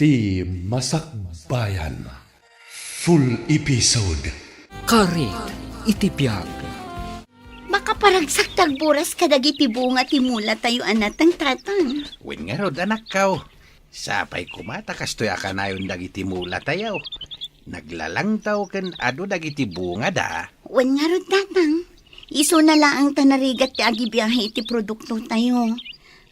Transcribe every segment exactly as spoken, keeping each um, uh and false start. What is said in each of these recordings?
Ti Masakbayan. Full episode. Karit iti biag. Makaparagsak ti agburas kadagiti bunga ti mulatayo a nateng, Tatang. Wen ngarud, anakko. Sapay koma ta kastoy a kanayon dagiti mulatayo. Naglalangtaw ken adu dagiti bungada. Wen ngarud, Tatang. Isuna laeng ta narigat ti agibiahe iti produktotayo.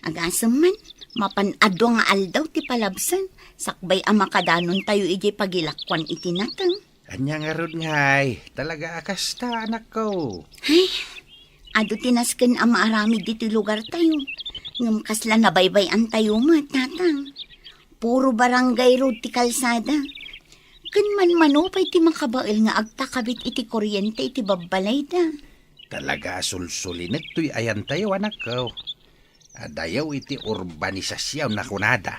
Agasem man, mapan adu nga aldaw ti palabsan, sakbay a makadanontayo idiay pagilakuan iti nateng. Ania ngarud ngay, talaga a kasta, anakko. Ay, adu ti nasken a maaramid ditoy lugartayo. Ngem kasla nabaybay-antayo met, Tatang. Puro barangay road ti kalsada. Ken manmano pay ti makabael nga agpakabit iti kuryente iti babbalayda. Talaga a sulsulinek toy ayantayo, anakko. Adayo iti urbanisasyon a kunada.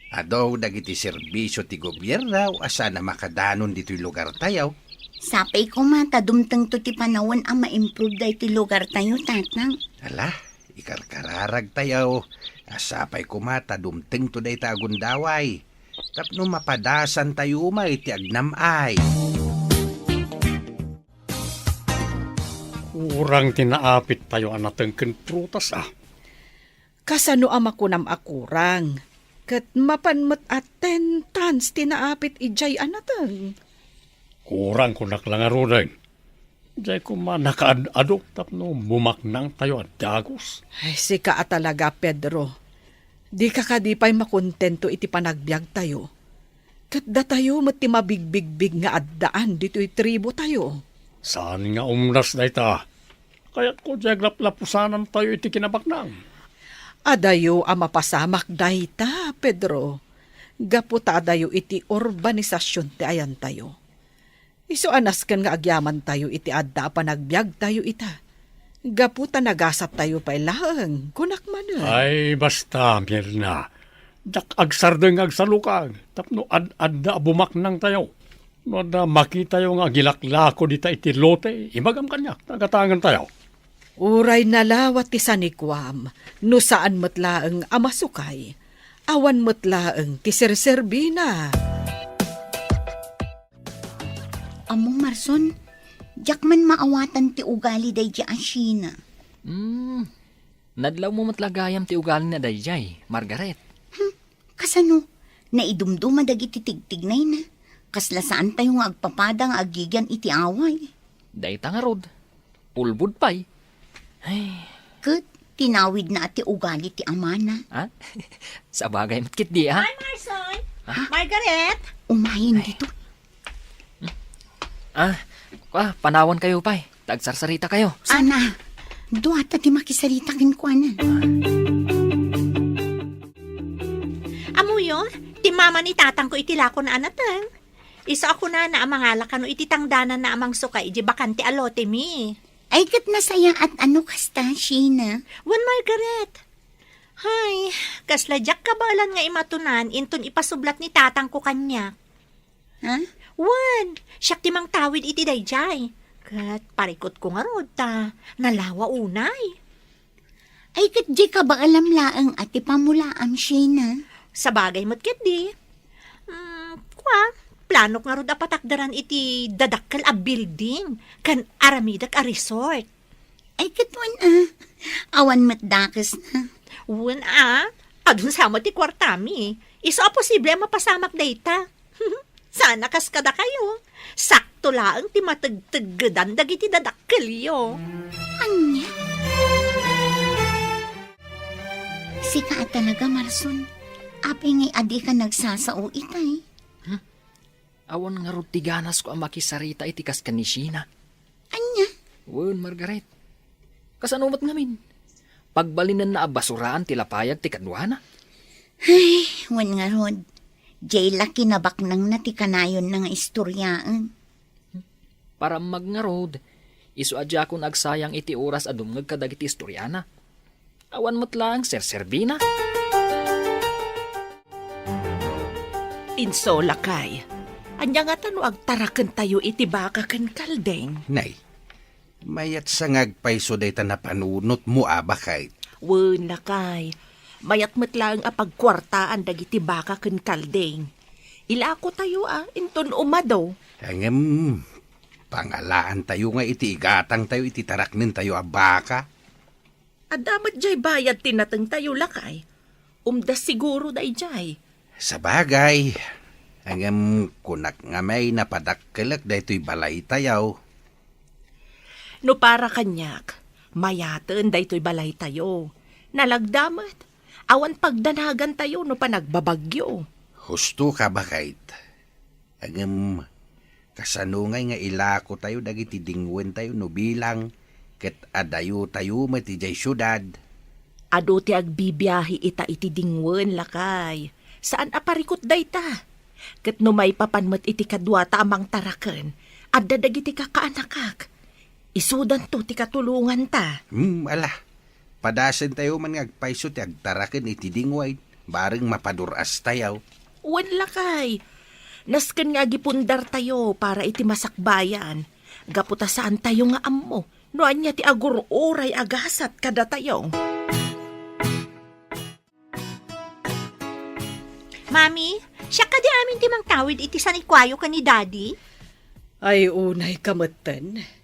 Adu dagiti serbisyo ti gobierno a saan a makadanon ditoy lugartayo. Sapay koma ta dumtengto ti panawen a ma-improve daytoy lugartayo, Tatang. Ala, ikarkararagtayo a sapay koma ta dumtengto dayta a gundaway tapno mapadasantayo met ti agnam-ay. Kurang ti naapittayo a nateng ken prutas, a. Kasano a makunam a kurang? Ket mapan met a ten tons ti naapit idiay a nateng. Kurang, kunak la ngaruden. Diay koma nakaad-ado tapno bumaknangtayo a dagus. Ay, sika a talaga, Pedro. Dika kadi pay makontento iti panagbiagtayo. Ket datayo met ti mabigbigbig nga addaan ditoy tribotayo. Saan nga umnas dayta? Kayatko diay aglaplapusanantayo iti kinabaknang. Adayo a mapasamak dayta, Pedro. Gapu ta adayo iti urbanisasyon ti ayantayo. Isu a nasken nga agyamantayo iti adda a panagbiagtayo ita. Gapu ta nagasaptayo pay laeng, kunak manen. Ay, basta, Mirna. Diak agsardeng nga agsalukag, tapno ad-adda a bumaknangtayo. No adda makitayo nga agilaklako dita iti lote, ibagam kaniak, ta gatangantayo. Uray nalawa ti sanikuam, no saan met laeng a masukay, awan met laeng ti serserbina. Ammom, Marson, diak man maawatan ti ugali daydiay a Sheena. Hmm, nadlawmo met la gayam ti ugalina daydiay, Margaret. Hmm, kasano? Naidumduma dagiti tigtignayna. Kasla saantayo nga agpapada nga agigian iti away. Dayta ngarud, ulbod pay. Ay. Ket tinawidna ti ugali ti amana. Ha? Sabagay met ketdi, ha? Hi, Marson! Ha? Margaret! Umayen ditoy. Ah, ah, panawankayo pay. Ta agsarsarita kayo. Sana, duata ti makisarita kenkuana. Ammoyo, ti mama ni tatangko iti lakona a nateng. Isu a kunana a mangala kano iti tangdananna a mangsukay idiay bakante a lotemi. Ay, ket nasayaat a no kasta, Sheena. Wen, Margaret. Hay, kasla diak kabaelan nga imatunan inton ipasublat ni tatangko kaniak. Ha? Wen, siak ti mangtawid iti daydiay. Ket parikutko ngarud ta nalawa unay. Ay, ket diay kabaelam laeng a ti pamulaam, Sheena. Sabagay met ketdi. Mm, kua, planok ngarud a patakderan iti dadakkel a building ken aramidek a resort. Ay, ket wen a, awan met dakesna. Wen a, adun sa met ti kuartami. Isu a posible a mapasamak dayta. Sana kas kadakayo, sakto laeng ti mategteggedan dagiti dadakkelyo. Ania? Sika a talaga, Marson. Apay ngay a dika nagsasao itay? Hmm? Awan ngarud ti ganasko a makisarita iti kas ken ni Sheena. Ania? Wen, Margaret. Kasano met ngamin? Pagbalinenna a basuraan ti lapayag ti kaduana? Ay, wen ngarud. Diay la kinabaknangna ti kanayonna nga istoriaen. Parammag ngarud, isu a diakon agsayang iti oras a dumngeg kadagiti istoriana. Awan met laeng serserbina. Inso, lakay, ania ngata no agtarakentayo iti baka ken kaldeng? Nay, mayat sa nga agpayso dayta napanunotmo a baket. Wen, lakay, Mayat met laeng a pagkuartaan dagiti baka ken kalding. Ilakotayo a, inton umado. Ngem, pangalaantayo nga iti igatangtayo iti taraknentayo a baka. Adda met jay bayad ti natengtayo, lakay. Umda siguro dayjay. Sabagay, ngem kunak nga may napadakkelek daytoy balaytayo. No para kaniak, mayaten daytoy balaytayo. Nalagda met. Awan pagdanagantayo no panagbabagyo. Husto ka, baket. Ngem, kasano ngay nga ilakotayo dagiti dingwentayo no bilang ket adayotayo met idiay siudad? Adu ti agbibiahe ita iti dingwen, lakay. Saan a parikut dayta. Ket no maipapan met iti kaduata a mangtaraken, adda dagiti kakaanakak. Isudanto ti katulonganta. Hmm, ala. Padasentayo man nga agpayso ti agtaraken iti dingwen, bareng mapadur-astayo. Wen, lakay. Nasken nga agipundartayo para iti masakbayan. Gapu ta saantayo nga ammo no ania ti agur-uray a gasat kadatayo. Mami, siak kadi amin ti mangtawid iti sanikuayo ken ni Daddy? Ay, unay ka metten.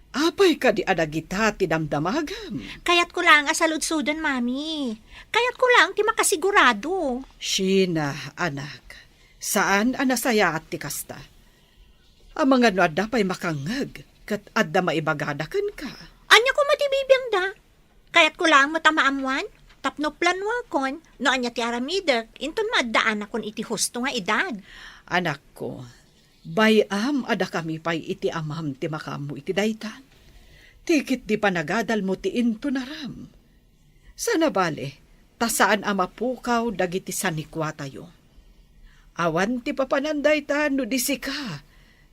Apay kadi a dagita ti damdamagam? Kayatko laeng a saludsodon, Mami. Kayatko laeng ti makasigurado. Sheena, anak, saan a nasayaat ti kasta. Amangan no adda pay makangngeg ket adda maibagada kenka. Ania koma ti bibiangda? Kayatko laeng met a maammoan tapno planuakon no ania ti aramidek inton maaddaanakon iti husto nga edad. Anakko, bay-am a dakami pay iti amam ti makaammo iti dayta. Ti ketdi panagadalmo ti intonaram. Saan a bale, ta saan a mapukaw dagiti sanikuatayo. Awan ti papanan dayta no di sika,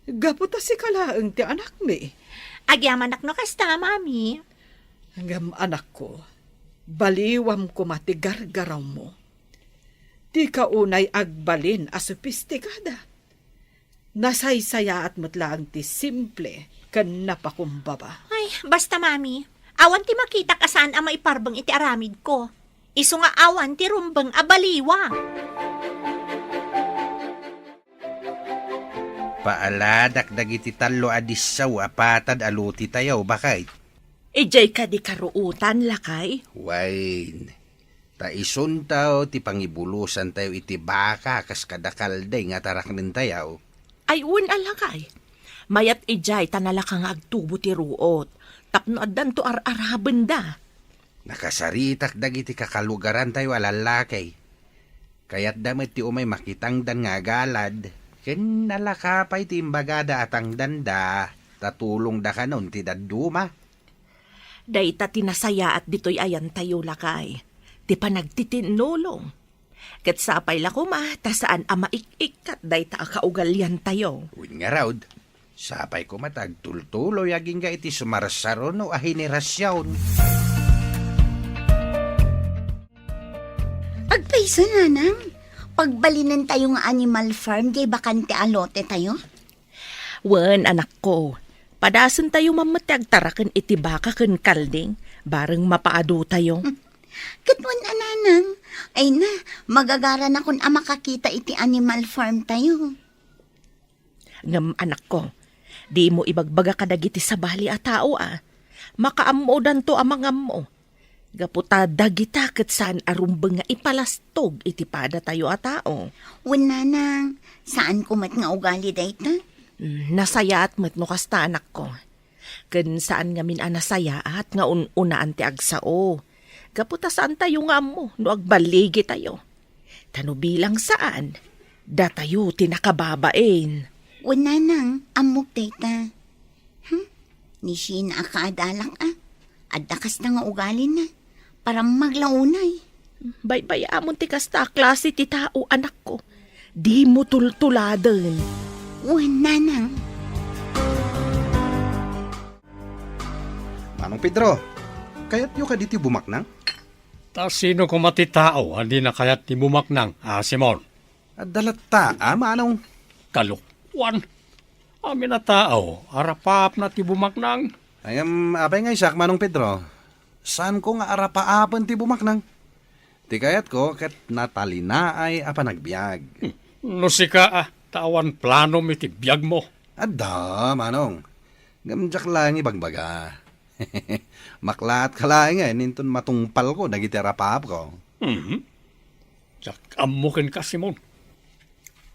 gapu ta sika laeng ti anakmi. Agyamanak no kasta, Mami. Ngem anakko, baliwam koma ti gargarawmo. Dika unay agbalin a sopistikada. Nasaysayaat met laeng ti simple ken napakumbaba. Ay, basta, Mami. Awan ti makitak a saan a maiparbeng iti aramidko. Isu nga awan ti rumbeng a baliwa. Paaladak dagiti tallo a dissaw a patad a lotitayo, baket. Idiay kadi karuotan, lakay? Wen, ta isunto ti pangibulosantayo iti baka kas kada kalding a taraknentayo. Ay, wen a, lakay. Mayat idiay ta nalaka nga agtubo ti ruot, tapno addanto ar-arabenda. Nakasaritak dagiti kakalugarantayo a lallaki. Kayatda met ti umay makitangdan nga agalad, ken nalaka pay ti imbagada a tangdanda, ta tulongda kanon ti dadduma. Dayta ti nasayaat ditoy ayantayo, lakay, ti panagtitinnulong. Ket sapay la koma ta saan a maik-ikkat dayta a kaugaliantayo. Wen ngarud, sapay koma ta agtultuloy agingga iti sumarsaruno a henerasion. Agpayso, nanang, pagbalinentayo nga animal farm diay bakante a lotetayo? Wen, anakko, padasentayo man met ti agtaraken iti baka ken kalding, bareng mapaadutayo. Ket wen a, nanang, ay na, magagaranakon a makakita iti animal farm tayo. Ngem, anakko, dimo ibagbaga kadagiti sabali a tao a makaammodanto a mangammo. Gapu ta dagita ket saan a rumbeng nga ipalastog iti padatayo a tao. Wen, nanang, saanko met nga ugali dayta. Mm, nasayaat met no kasta, anakko. Ken saan ngamin a nasayaat nga un-unaan ti agsao. Gapu ta saantayo nga ammo no agballigitayo. Ta no bilang saan, datayo ti nakababain. Wen, nanang, ammok dayta. Hmm? Ni Sheena a kaadalak a. Adda kasta nga ugalina. Parammag la unay. Baybay-amon ti kasta a klase ti tao, anakko. Dimo tultuladen. Wen, nanang. Manong Pedro, kayatyo kadi ti bumaknang? Ta sino koma ti tao a dina kayat ti bumaknang, a Simon? Adda latta, a, manong. Kalokuan. Amin a tao, arapaapna ti bumaknang. Ay, em, apay nga isak, Manong Pedro? Saanko nga arapaapen ti bumaknang? Ti kayatko ket natalinaay a panagbiag. Hmm. No sika, a, ta awan planom iti biagmo. Adda, manong. Ngem diak laeng ibagbaga. Maklaat ka laengen inton matungpalko dagiti arapaapko. Mhm. Diak ammo kenka, Simon.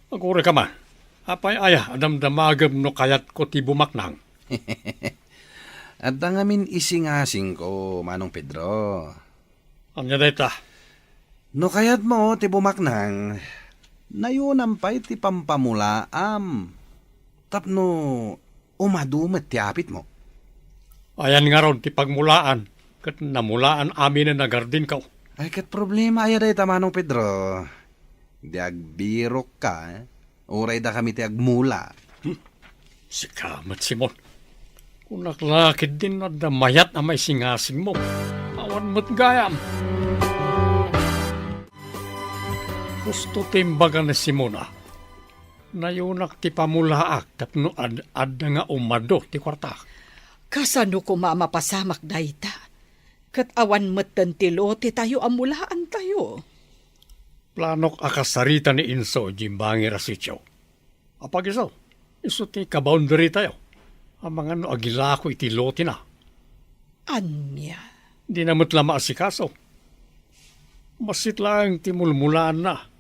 Aguray ka man. Apay aya a damdamagem no kayatko ti bumaknang? Adda ngamin isingasingko, Manong Pedro. Ania dayta? No kayatmo ti bumaknang, nayunam pay ti pampamulaam tapno umadu met ti apitmo. Ayan ngarud ti pagmulaan ket namulaan aminen a gardinko. Ay, ket problema aya dayta, Manong Pedro? Di agbirokka, eh? Uray dakami ti agmula. Hmm. Sika met, Simon. Kunak la ketdin no adda mayat a maisingasingmo. Awan met gayam. Husto ti imbaga ni Simon a, nayunak ti pamulaak tapno ad-adda nga umadu ti kuartaak. Kasano koma a mapasamak dayta? Ket awan metten ti lotetayo a mulaantayo. Planok a kasarita ni Inso idiay bangir a sitio. Apag-isu, isu ti kaboundarytayo. Amangan no agilako iti lotena. Ania? Dina met la maasikaso. Bassit laeng ti mulmulaanna.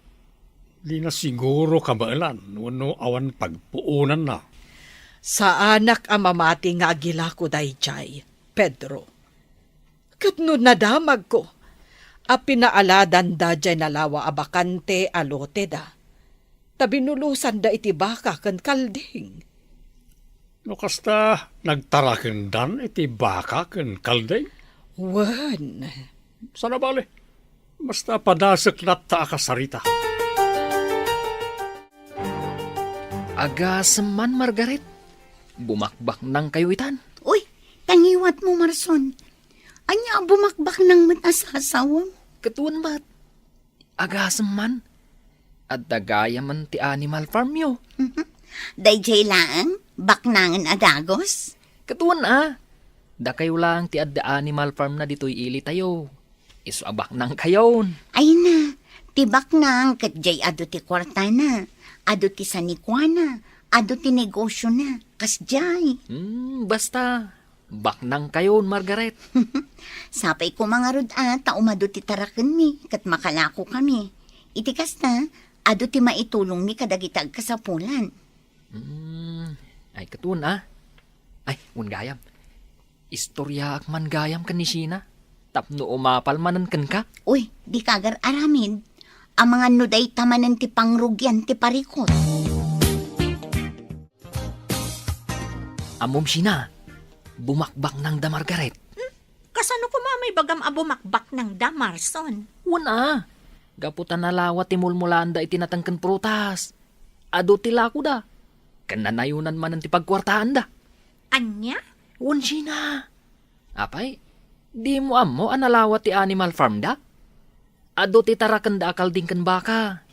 Dina siguro kabaelan wenno awan pagpuonanna. Saanak a mamati nga agilako daydiay, Pedro. Ket no nadamagko a pinaaladanda diay nalawa a bakante a loteda, ta binulusanda iti baka ken kalding. No kasta, nagtarakendan iti baka ken kalding? Wen. Saan a bale, basta padasek latta a kasarita. Agasem man, Margaret. Bumakbaknangkayo itan. Uy, tangiwat mo, Marson. Ania a bumakbaknang met a sasawem? Ket wen met. Agasem man. Adda gayamen ti animal farmyo. Daydiay laeng, baknangen a dagus? Ket wen a. Dakayo laeng ti adda animal farm na ditoy ilitayo. Isu a baknangkayon. Ay na, ti baknang ket diay adu ti kuartana, adu ti sanikuana, adu ti negosiona, kasdiay. Hmm, basta, baknangkayon, Margaret. Sapay koma ngarud a ta umadu ti tarakenmi ket makalakokami. Iti kasta, adu ti maitulongmi kadagiti agkasapulan. Hmm, ay, ket wen a. Ay, wen gayam. Istoryaak man gayam ken ni Sheena tapno umapal manen kenka. Uy, dika agar-aramid. Amangan no dayta manen ti pangrugian ti parikut. Ammom, Sheena, bumakbaknangda, Margaret. Hmm? Kasano koma a maibagam a bumakbaknangda, Marson? Wen a, gapu ta nalawa ti mulmulaanda iti nateng ken prutas. Adu ti lakoda, ken nanayonan manen ti pagkuartaanda. Ania? Wen, Sheena. Apay, dimo ammo a nalawa ti animal farmda? Adu ti tarakenda a kalding ken baka.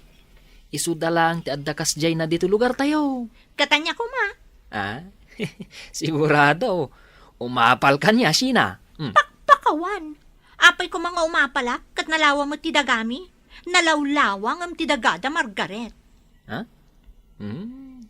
Isuda laeng ti adda kasdiayna ditoy lugartayo. Ket ania koma? Ah? Sigurado, umapalka nia, Sheena. Hmm. Pakpakawan! Apay koma nga umapalak ket nalawa met ti dagami? Nalawlawa ngem ti dagada, Margaret. Ha? Hmm.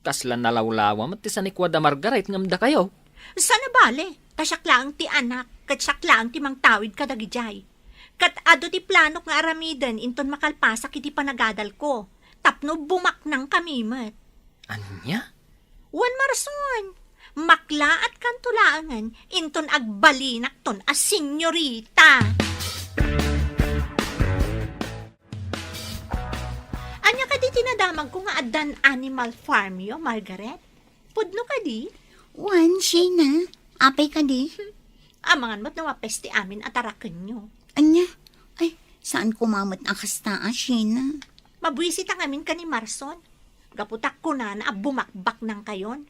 Kasla nalawlawa met ti sanikuada, Margaret, ngem dakayo? Saan a bale, ta siak laeng ti anak, ket siak laeng ti mangtawid kadagidiay. Ket adu ti planok nga aramiden inton makalpasak iti panagadalko, tapno bumaknangkami met. Ania? Wen, Marson, maklaatkanto laengen inton agbalinakton a senyorita. Ania kadi ti nadamagko nga addan animal farmyo, Margaret? Pudno kadi? Wen, Sheena. Apay kadi? Amangan met no mapes ti amin a tarakenyo. Ania? Ay, saan koma met a kasta a, Sheena? Mabuisitak ngamin ken ni Marson. Gapu ta kunana a bumakbaknangkayon.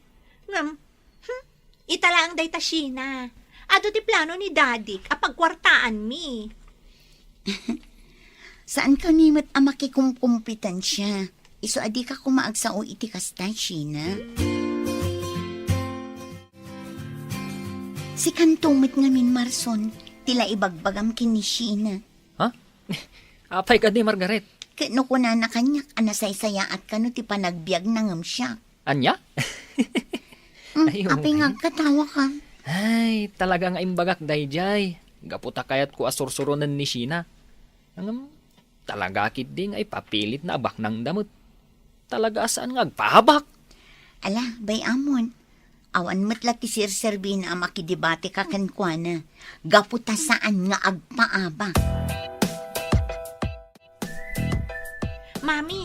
Ngem, hmm, ita laeng dayta, Sheena. Adu ti plano ni Dadik a pagkuartaanmi. Saankami met a makikumkompetensia. Isu a dika koma agsao iti kasta, Sheena. Sikanto met ngamin, Marson, ti la ibagbagam ken ni Sheena. Ha? Apay kadi, Margaret? Ket no kunana kaniak a nasaysayaat kano ti panagbiagna ngem siak. Ania? Mm, Ay, apay nga okay. Agkatawa ka? Ay, talaga nga imbagak daydiay. Gapu ta kayatko a sursuronen ni Sheena. Ngem, talaga ketdi nga ipapilitna a baknangda met. Talaga a saan nga agpaabak. Ala, bay-amon. Awan met la ti serserbina a makidebateka kenkuana. Gapu ta saan nga agpaabak. Mami,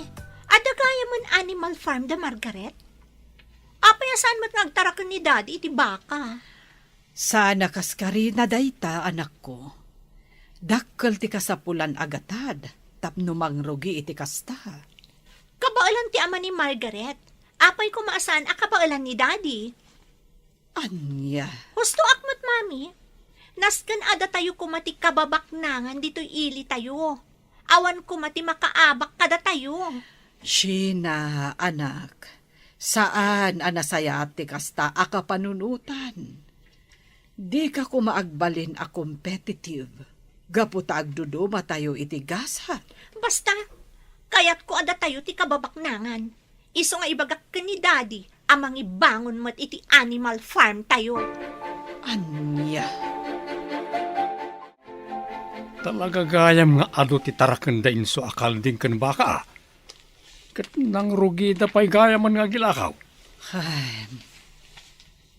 adda gayam Animal Farm da Margaret? Apay a saan met nga agtaraken ni Daddy iti baka? Saan a kaskarina dayta, anakko. Dakkel ti kasapulan a gatad tapno mangrugi iti kasta. Kabaelan ti ama ni Margaret. Apay koma a saan a kabaelan ni Daddy? Ania? Hustoak met, Mami. Nasken a datayo koma ti kababaknangan ditoy ilitayo. Awan koma ti makaabak kadatayo. Sheena, anak, saan a nasayaat ti kasta a kapanunotan. Dika koma agbalin a competitive gapu ta agdudumatayo iti gasat. Basta, kayatko a datayo ti kababaknangan. Isu nga ibagak ken ni Daddy a mangibangon met iti animal farm tayo. Ania? Talaga gayam nga adu ti taraken da inso a kalding ken baka, a. Ket nangrugida pay gayamen nga agilakaw. Ay,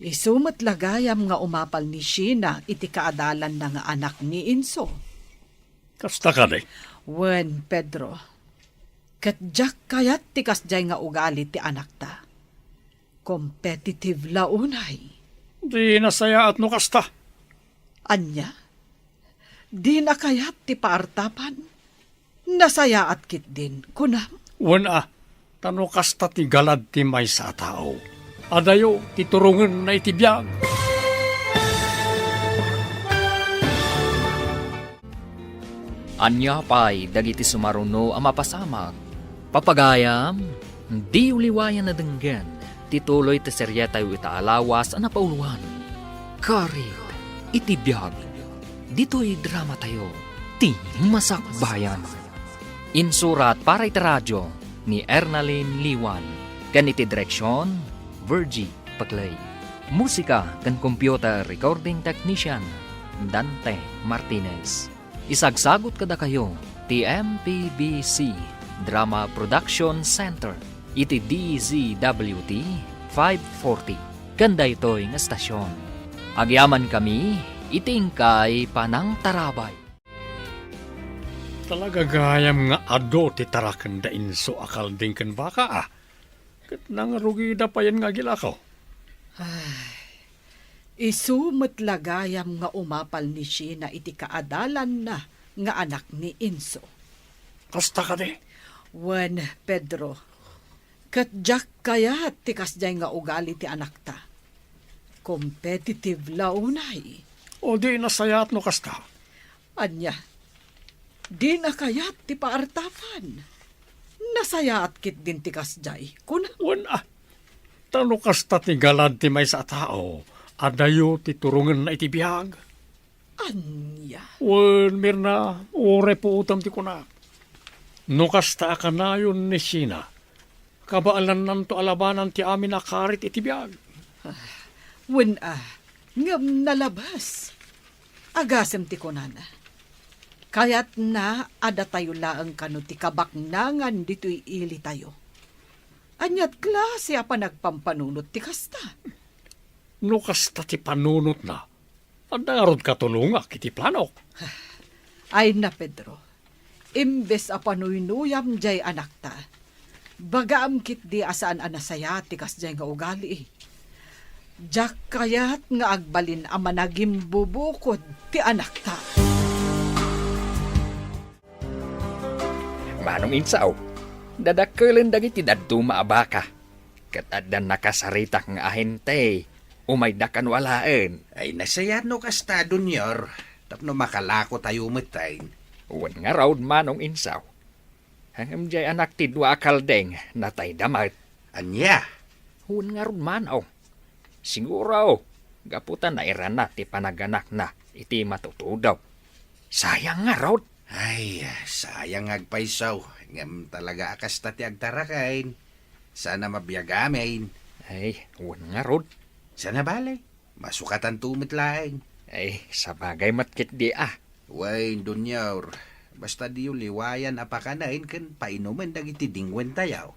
isu met la gayam nga umapal ni Sheena iti kaadalanna nga anak ni inso. Kasta kadi? Wen, Pedro. Ket diak kayat ti kasdiay nga ugali ti anakta. Competitive la unay. Di nasayaat no kasta. Ania? Dina kayat ti paartapan? Nasayaat ketdin, kunam? Wen a, ta no kasta ti galad ti maysa a tao, adayo ti turongenna iti biag. Ania pay dagiti sumaruno a mapasamak? Papagayam, diyo liwayan a denggen ti tuloy ti serietayo ita a lawas a napauluan, Karit iti Biag. Ditoy dramatayo, ti Masakbayan. Insurat para iti radio ni Ernalyn Liwan, ken iti direksion, Virgie Paclay. Musika ken computer recording technician, Dante Martinez. Isagsagut kadakayo ti M P B C Drama Production Center iti D Z W T five forty ken daytoy nga estasion. Agyamankami iti inkay panangtarabay. Talaga gayam nga adu ti taraken da inso a kalding ken baka, a. Ket nangrugida payen nga agilakaw. Ay, isu met la gayam nga umapal ni Sheena iti kaadalanna nga anak ni Enzo. Kasta kadi? Wen, Pedro, ket diak kayat ti kasdiay nga ugali ti anakta. Competitive la unay. O di nasayaat no kasta? Ania, dina kayat ti paartapan? Nasayaat ketdin ti kasdiay, kuna. Wen a, ta no kasta ti galad ti maysa a tao, adayo ti turongenna iti biag. Ania? Wen, Mirna, uray puotem ti kunak. No kasta a kanayon ni Sheena, kabaelannanto a labanan ti amin a karit iti biag. Ah, wen a, ngem nalabas. Agasem ti kunana. Kayatna a datayo laeng kano ti kabaknangan ditoy ilitayo. Aniat klase a panagpampanunot ti kasta? No kasta ti panunotna, adda ngarud katulongak iti planok. Ay na, Pedro. Imbes a panuynuyam diay anakta, bagaam ketdi a saan a nasayaat ti kasdiay nga ugali. Diak kayat nga agbalin a managimbubukod ti anakta. Manong Insaw, dadakkelen dagiti dadduma a baka. Ket adda nakasaritak nga ahente, umayda kano alaen. Ay, nasayaat no kasta, Junior, tapno makalako tayo metten. Wen ngarud, Manong Insaw. Ngem diay anak ti dua a kalding, natayda met. Ania? Wen ngarud, Manong. Siguro, gapu ta nairana ti panaganakna iti matutudo. Sayang ngarud. Ay, sayang nga agpayso. Ngem talaga a kasta ti agtaraken. Saan a mabiag amin. Ay, wen ngarud. Saan a bale? Masukatanto met laeng. Ay, sabagay met ketdi a. Wen, Donior, basta diyo liwayan a pakanen ken painumen dagiti dingwentayo.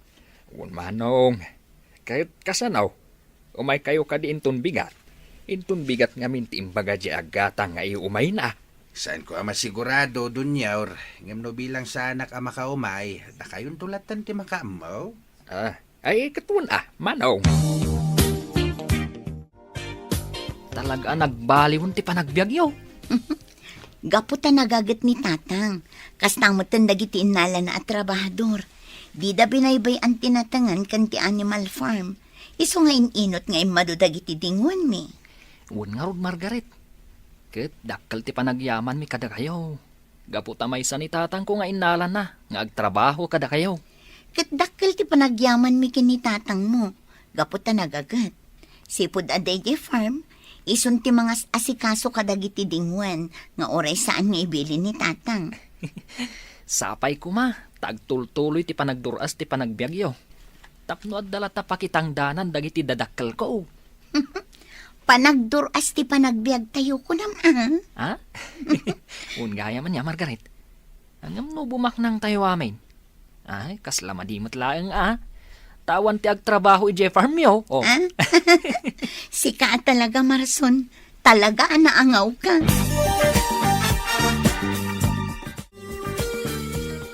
Wen, Manong. Ket kasano? Umaykayo kadi inton bigat? Inton bigat ngamin ti imbaga diay aggatang nga iumayna. Saanko a masigurado, Donior, ngem no bilang saanak a makaumay, dakayonto latten ti makaammo. Ah, ay, ket wen a, Manong. Talaga a nagbaliwen ti panagbiagyo. Gapu ta nagaget ni Tatang, kasta metten dagiti innalana a trabahador. Dida binaybay-an ti natengen ken ti animal farm. Isu nga in-inut nga immadu dagiti dingwenmi. Wen ngarud, Margaret. Ket dakkel ti panagyamanmi kadakayo. Gapu ta maysa ni tatangko nga innalana nga agtrabaho kadakayo. Ket dakkel ti panagyamanmi ken ni tatangmo, gapu ta nagaget. Sipud a daydiay farm, isun ti mangas-asikaso kadagiti dingwen nga uray saan nga ibilin ni tatang. Sapay koma ta agtultuloy ti panagdur-as ti panagbiagyo. Tapno adda latta pakitangdanan dagiti dadakkelko. Panagdur-as ti panagbiagtayo, kunam, a? Ha? Wen gayam ania, Margaret. Ngem no bumaknangtayo amin. Ay, kasla madi met laeng, a. Ta awan ti agtrabaho idiay farmyo, o. A? Sika a talaga, Marson. Talaga a naangawka.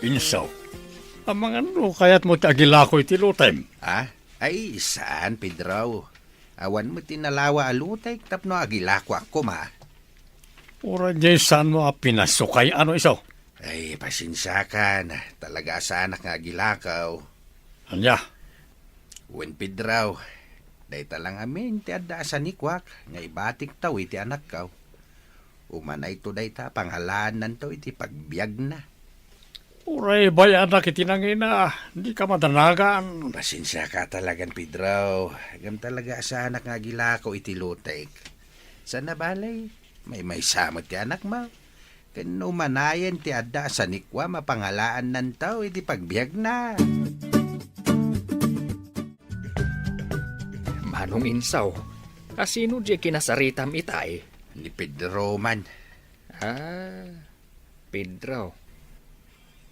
Insaw, amangan no kayatmo ti agilako iti lotem? A? Ay, saan, Pedro. Awan met ti nalawa a lotek tapno agilakoak koma. Uray diay saanmo a pinasukay, ano, iso? Ay, pasensiakan. Talaga a saanak nga agilako. Ania? Wen, Pedro, dayta lang amin ti adda a sanikuak nga ibatiktaw iti anakko. Umanayto dayta a pangalaannanto iti pagbiagna. Uray bay-anak iti nangina, dika madanagan. Pasensiaka talagan, Pedro. Ngem talaga a saanak nga agilako iti lotek. Saan a bale, maymaysa met ti anakmo. Ken no umanayen ti adda a sanikuam a pangalaannanto iti pagbiagna. Manong Insaw, a sino diay kinasaritam itay? Ni Pedro man. A, Pedro.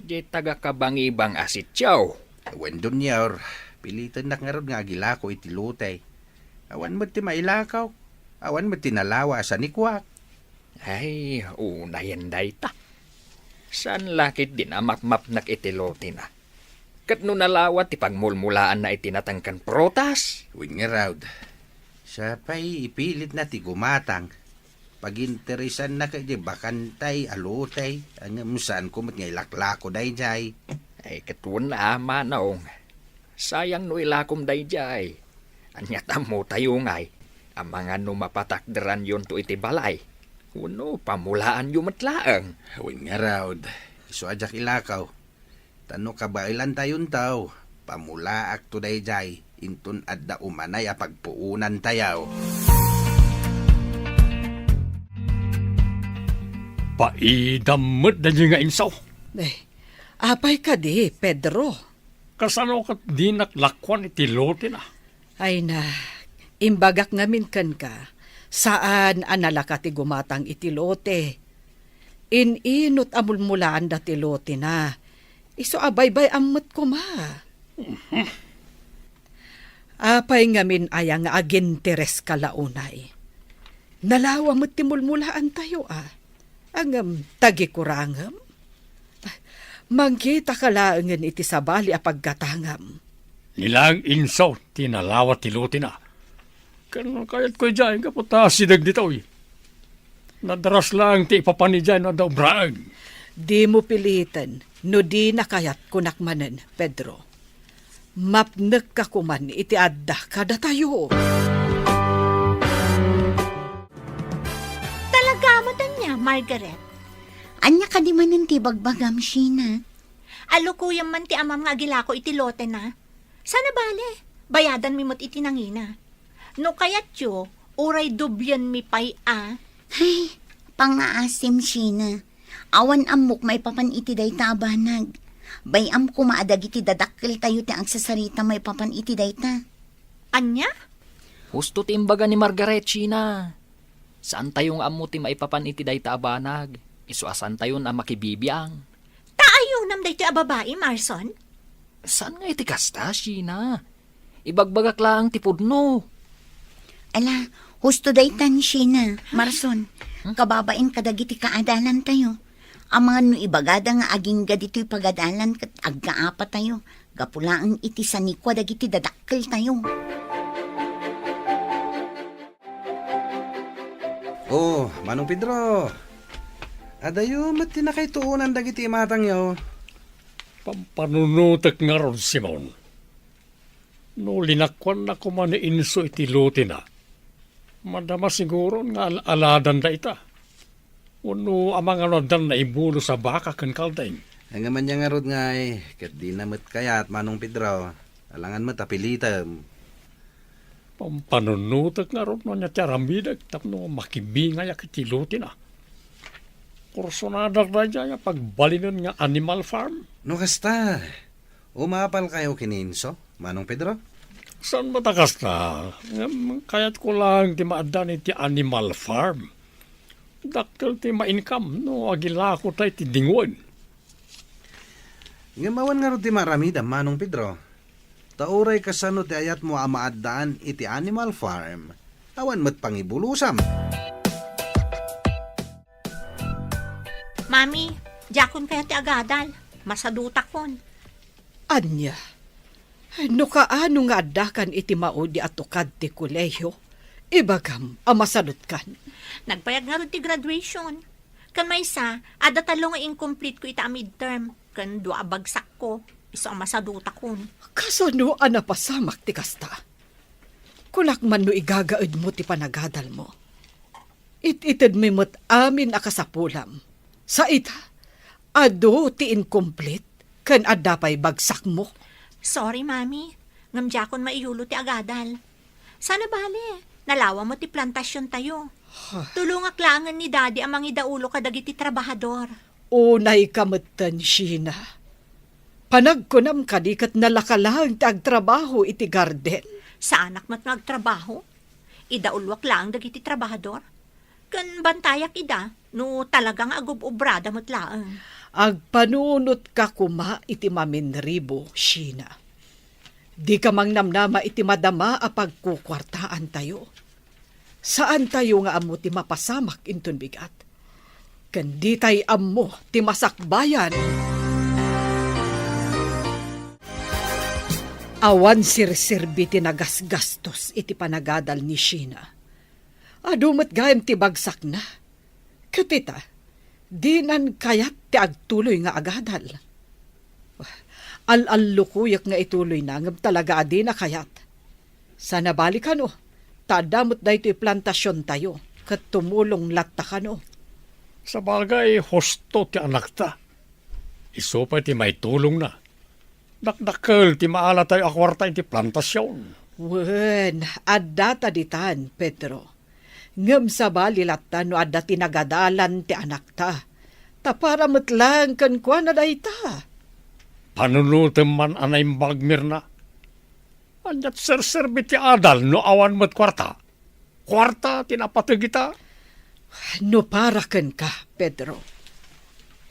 Diay taga-Kabangibang a sitio. Wen, Donior, pilitennak ngarud nga agilako iti lote. Awan met ti mailako. Awan met ti nalawa a sanikuak. Ay, unayen dayta. Saan la ketdin a mapmapnek iti lotena? Ket no nalawa ti pagmulmulaanna iti nateng ken prutas? Wen ngarud, sapay ipilitna ti gumatang. Paginteresanna ket diay bakantay a lotey, ngem saanko met nga ilaklako daydiay. Ay, ket wen a, Manong. Sayang no ilakom daydiay. Ania ti ammotayo ngay, amangan no mapatakderanyonto iti balay, wenno pamulaanyo met laeng? Wen ngarud, isu a diak ilako. Ta no kabaelantayonto, pamulaakto daydiay inton adda umanay a pagpuonantayo. Paidam met daydiay nga insaw. Eh, apay kadi, Pedro? Kasano ket dinak lakuan iti lotena? Ay na, imbagak ngamin kenka, saan a nalaka ti gumatang iti lote. In-inut a mulmulaanda ti lotena. Isu a baybay-am met koma. Apay ngamin aya nga agintereska la unay? Nalawa met ti mulmulaantayo, a. Ngem, tagikurangem? Mangkitaka laengen iti sabali a paggatangam. Ni laeng insaw ti nalawa ti lotena. Ken kayatko idiay gapu ta asideg ditoy. Nadaras laeng ti ipapan idiay no adda ubraen. Dimo piliten no dina kayat, kunak manen, Pedro. Mapnekka koman iti adda kadatayo. Talaga met ania, Margaret? Ania kadi manen ti ibagbagam, Sheena? Alukuyem man ti amam nga agilako iti lotena. Saan a bale, bayadanmi met iti nangina. No kayatyo, uray doblienmi pay a. Ay, pangngaasim, Sheena. Awan ammok maipapan iti dayta a banag. Bay-am koma a dagiti dadakkeltayo ti agsasarita maipapan iti dayta. Ania? Husto ti imbaga ni Margaret, Sheena. Saantayo nga ammo ti maipapan iti dayta a banag. Isu a saantayon a makibibiang. Ta ayonam daytoy a babai, Marson? Saan nga iti kasta, Sheena? Ibagbagak laeng ti pudno. Ala, husto daytan, Sheena, Marson, kababain kadagiti kaadalantayo. Amangan no ibagada nga agingga ditoy pagadalan ket agkaapatayo, gapu laeng iti sanikua dagiti dadakkeltayo. Oh, Manong Pedro. Adayo met ti nakaituonan dagiti imatangyo. Pampanunotek ngarud, Simon. No linakuanna koma ni Inso iti lotina, madama siguron nga al-aladan dayta. Wenno amangan no addan naibulos a baka ken kalding. Ngem ania ngarud ngay, ket dina met kayat, Manong Pedro. Alangan met a pilitem. Pampanunotek ngarud no ania ti aramidek tapno makibingayak iti lotina. Kursonadak daydiay a pagbalinen nga animal farm. No kasta, umapalkayo ken ni Inso, Manong Pedro? Saan met a kasta, ngem kayatko laeng ti maaddaan iti animal farm. Dakkel ti ma-income no agilakota iti dingwen. Ngem awan ngarud ti maaramidem, Manong Pedro. Ta uray kasano ti ayatmo a maaddaan iti animal farm, awan met pangibulosam. Mami, diakon kayat ti agadal. Masadutakon. Ania? No kaano nga addakan iti maudi a tukad ti kolehiyo, ibagam a masadutkan. Nagpayag ngarud ti graduation. Ken maysa, adda tallo nga incomplete ko ita a midterm, ken dua a bagsakko, isu a masadutakon. Kasano a napasamak ti kasta? Kunak man no igagaedmo ti panagadalmo. It-itedmi met amin a kasapulam. Sa ita, adu ti incomplete ken adda pay bagsakmo. Sorry, Mami. Ngem diakon maiyulo ti agadal. Saan a bale, nalawa met ti plantasiontayo. Tulongak laengen ni Daddy a mangidaulo kadagiti trabahador. Unayka metten, Sheena. Panagkunam kadi ket nalaka laeng ti agtrabaho iti garden? Saanak met nga agtrabaho. Idauloak laeng dagiti trabahador. Ken bantayak ida no talaga nga agub-ubrada met laeng. Agpanunotka koma iti maminribo, Sheena. Dika mangnamnama iti madama a pagkukuartaantayo. Saantayo nga ammo ti mapasamak inton bigat. Ken ditay ammo ti masakbayan. Awan serserbi ti nagasgastos iti panagadal ni Sheena. Adu met gayam ti bagsakna. Ket ita, dinan kayat ti agtuloy nga agadal. Al-allukoyek nga ituloyna, ngem talaga a dina kayat. Saan a bale kano, ta adda met daytoy plantasiontayo, ket tumulong latta kano. Sabagay, husto ti anakta. Isu pay ti maitulongna. Dakdakkel ti maalatayo a kuarta iti plantasion. Wen, addata ditan, Pedro. Ngem sabali latta no adda ti nagadalan ti anakta. Ta para met laeng kenkuana dayta. Panunotem man a naimbag, Mirna. Ania ti serserbi ti adal no awan met kuarta? Kuarta ti napateg ita. No para kenka, Pedro,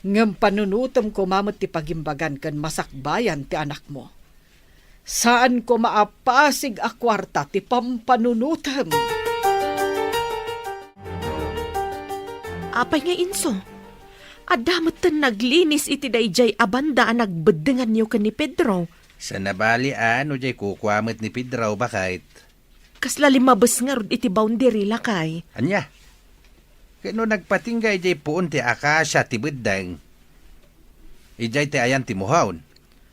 ngem panunotem koma met ti pagimbagan ken masakbayan ti anakmo. Saan koma a pasig a kuarta ti pampanunotem. Apay nga inso? Adda metten naglinis iti daydiay a banda a nagbeddenganyo ken ni Pedro. Saan a bale a no diay kukua met ni Pedro, baket. Kasla limmabes ngarud iti boundary, lakay. Ania? Ket no nagpatingga idiay puon ti akasia ti beddeng, idiay ti ayan ti muhaon.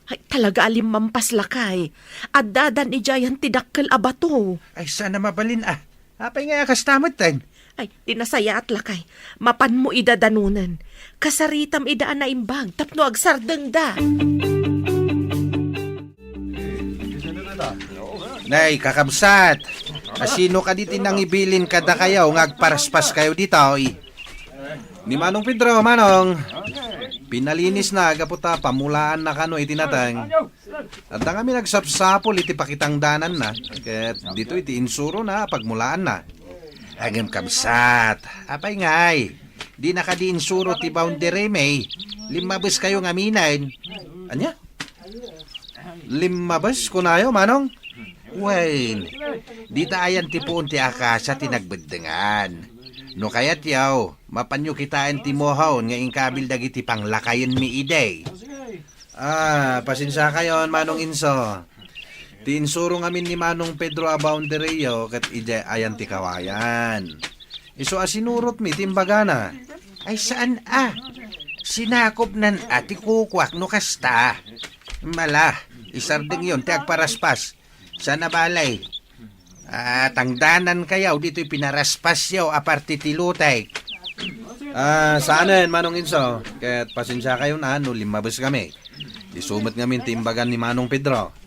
Ay, talaga a limmampas, lakay. Addadan idiayan ti dakkel a bato. Ay, saan a mabalin a. Apay nga a kasta metten? Ay, ti nasayaat, lakay. Mapanmo ida danonen. Kasaritam ida a naimbag tapno agsardengda. Nay, kakabsat, asino kadi ti nangibilin kadakayo nga agparaspaskayo ditoy? Ni Manong Pedro, Manong, pinalinisna gapu ta pamulaanna kano iti nateng. Adda ngamin agsapsapul iti pakitangdananna, ket ditoy ti insurona a pagmulaanna. Ngem kabsat, apay ngay? Dina kadi insuro ti boundary, may? Limmabeskayo ngaminen. Ania? Limmabes, kunayo, Manong? Wen, dita ayan ti puon ti akasia ti nagbeddengan. No kayatyo, mapanyo kitaen ti mohon nga inkabil dagiti panglakayenmi idi. Ah, pasensiakayon, Manong Inso. Ti insuro ngamin ni Manong Pedro a boundaryo ket idiay ayan ti kawayan. Isu a sinurotmi ti imbagana. Ay, saan a? Sinakopnan a ti kukuak no kasta. Mala, isardengyon ti agparaspas. Saan a balay? Ah, tangdanankayo ditoy pinaraspasyo a parte ti lotek. Ah, saanen, Manong Inso. Ket pasensiakayon a no limmabeskamin. Isu met ngamin ti imbagan ni Manong Pedro.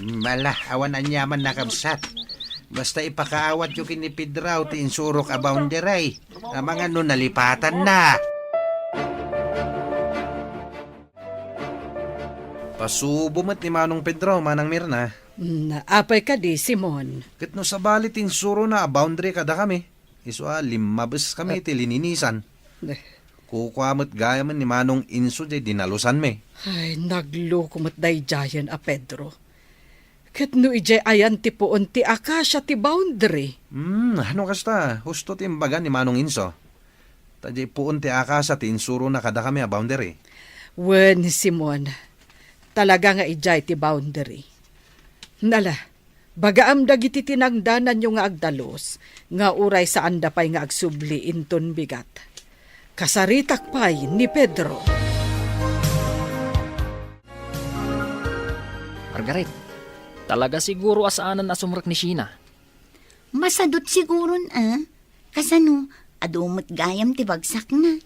Mala, awan aniaman a kabsat. Basta ipakaawatyo ken ni Pedro ti insurok a boundary. Amangan no nalipatanna. Pasubo met ni Manong Pedro, Manang Mirna. Mm, apay kadi, Simon? Ket no sabali ti insurona a boundary kadakami, isu a limmabeskami ti lininisan. Eh. Kukua met gayamen ni Manong Inso diay dinalusanmi. Ay, nagloko met daydiayen a Pedro. Ket no idiay ayan ti puon ti akasia ti boundary? Hmm, no kasta, husto ti imbaga ni Manong Inso. Ta diay puon ti akasia ti insurona kadakami a boundary. Wen, Simon, talaga nga idiay ti boundary. Nala, bagaam dagiti tinangdananyo nga agdalus, nga uray saanda pay nga agsubli inton bigat. Kasaritak pay ni Pedro. Margaret, talaga siguro a saanen a sumrek ni Sheena. Masadut siguron a. Kasano, adu met gayam ti bagsakna.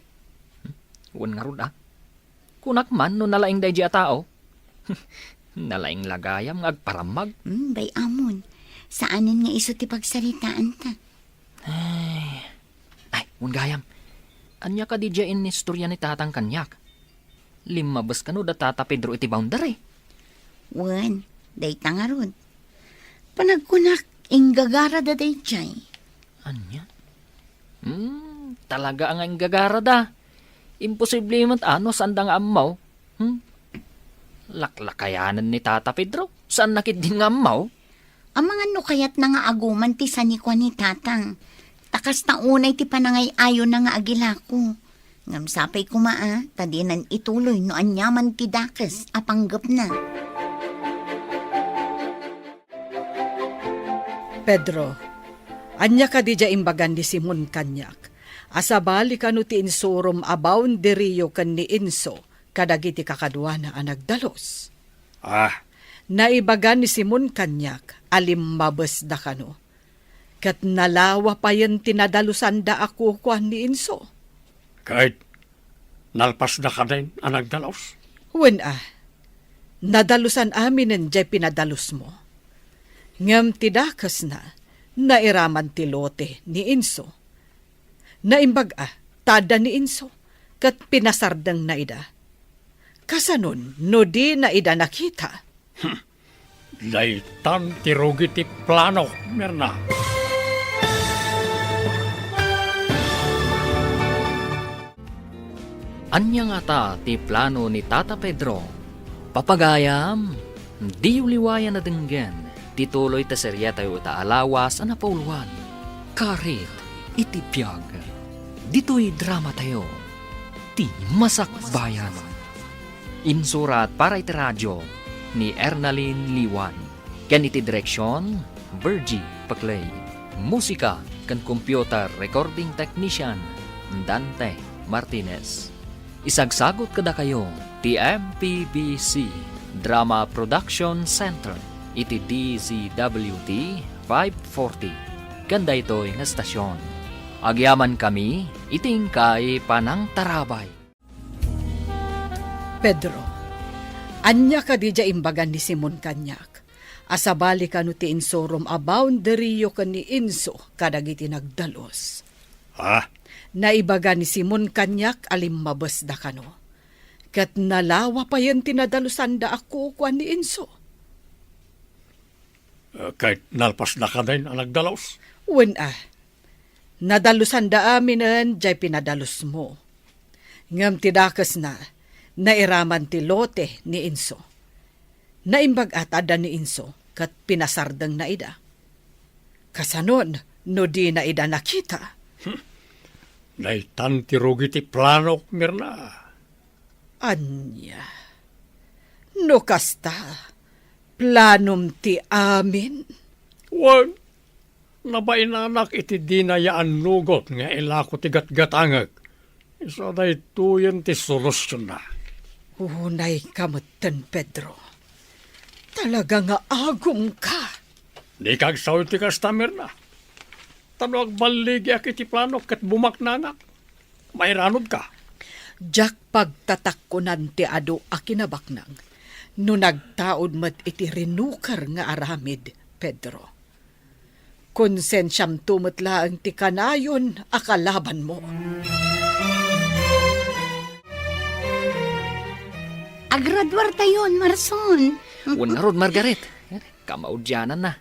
Wen ngarud a. Kunak man no nalaing daydi a tao. Nalaing la gayam nga agparammag. Hmm, bay-amon. Saanen nga isu ti pagsaritaanta. Ay, ay, wen gayam. Ania kadi diay inistorya ni tatang kaniak? Limmabes kano da Tata Pedro iti boundary? Wen, dayta ngarud. Panagkunak, inggagarada daydiay. Ania? Hmm, talaga nga inggagarada. Imposible met a no saanda nga ammo. Hmm? Laklakayanen ni Tata Pedro. Saanna ketdin nga ammo? Amangan no kayatna nga aguman ti sanikua ni Tatang. Ta kasta unay ti panangay-ayona nga agilako. Ngem sapay koma a, ta dinan ituloy no aniaman ti dakes a panggepna. Pedro, ania kadi diay imbagan ni Simon kaniak? A sabali kano ti insurom a boundaryo ken ni Enzo kadagiti kakaduana a nagdalus? Ah. Naibaga ni Simon kaniak a limmabesda kano. Ket nalawa payen ti nadalusanda a kukua ni Enzo. Ket nalpasda kadin a nagdalus? Wen a, nadalusan aminen diay pinadalusmo. Ngem ti dakesna, nairaman ti lote ni Enzo. Naimbag a, ta adda ni Enzo, ket pinasardengna ida. Kasanon no dina ida nakita? Hmm. Daytan ti rugi ti plano, Mirna. Ania ngata ti plano ni Tata Pedro? Papagayam, diyo liwayan a denggen ti tuloy ta seriatayo ita a lawas a napauluan, Karit iti Biag. Ditoy dramatayo, ti Masakbayan. Insurat para iti radio ni Ernalyn Liwan. Ken iti direksion, Virgie Paclay. Musika ken computer recording technician, Dante Martinez. Isagsagut kadakayo ti M P B C Drama Production Center iti D Z W T five forty ken daytoy nga estasion. Agyamankami iti inkay panangtarabay. Pedro, ania kadi diay imbagan ni Simon kaniak? A sabali kano ti insurom a boundaryo ken ni Enzo kadagiti nagdalus? Ah, Naibaga ni Simon kaniak a limmabesda kano. Ket nalawa payen ti nadalusanda a kukuan ni Enzo. Eh, ket nalpasda kadi a nagdalus? Wen a, nadalusanda aminen jay pinadalusmo. Ngem ti dakesna, nairaman ti lote ni Enzo. Naimbag a ta adda ni Enzo ket pinasardengna ida. Kasanon no dina ida nakita? Hmm. Daytan ti rugi ti planok, Mirna. Ania? No kasta, planom ti amin? Wen, nabainanak iti dina ya annugot nga ilako ti gatgatangek. Isu daytoyen ti solusionna. Unayka metten, Pedro. Talaga nga agumka. Dika agsao iti kasta, Mirna. Ta no agballigiak iti planok ket bumaknangak, mairanudka. Diak pagtatakkonan ti adu a kinabaknang no nagtaud met iti rinuker nga aramid, Pedro. Konsensiamto met laeng ti kanayon a kalabanmo. Agraduartayon, Marson. Wen ngarud, Margaret. Kamaudiananna.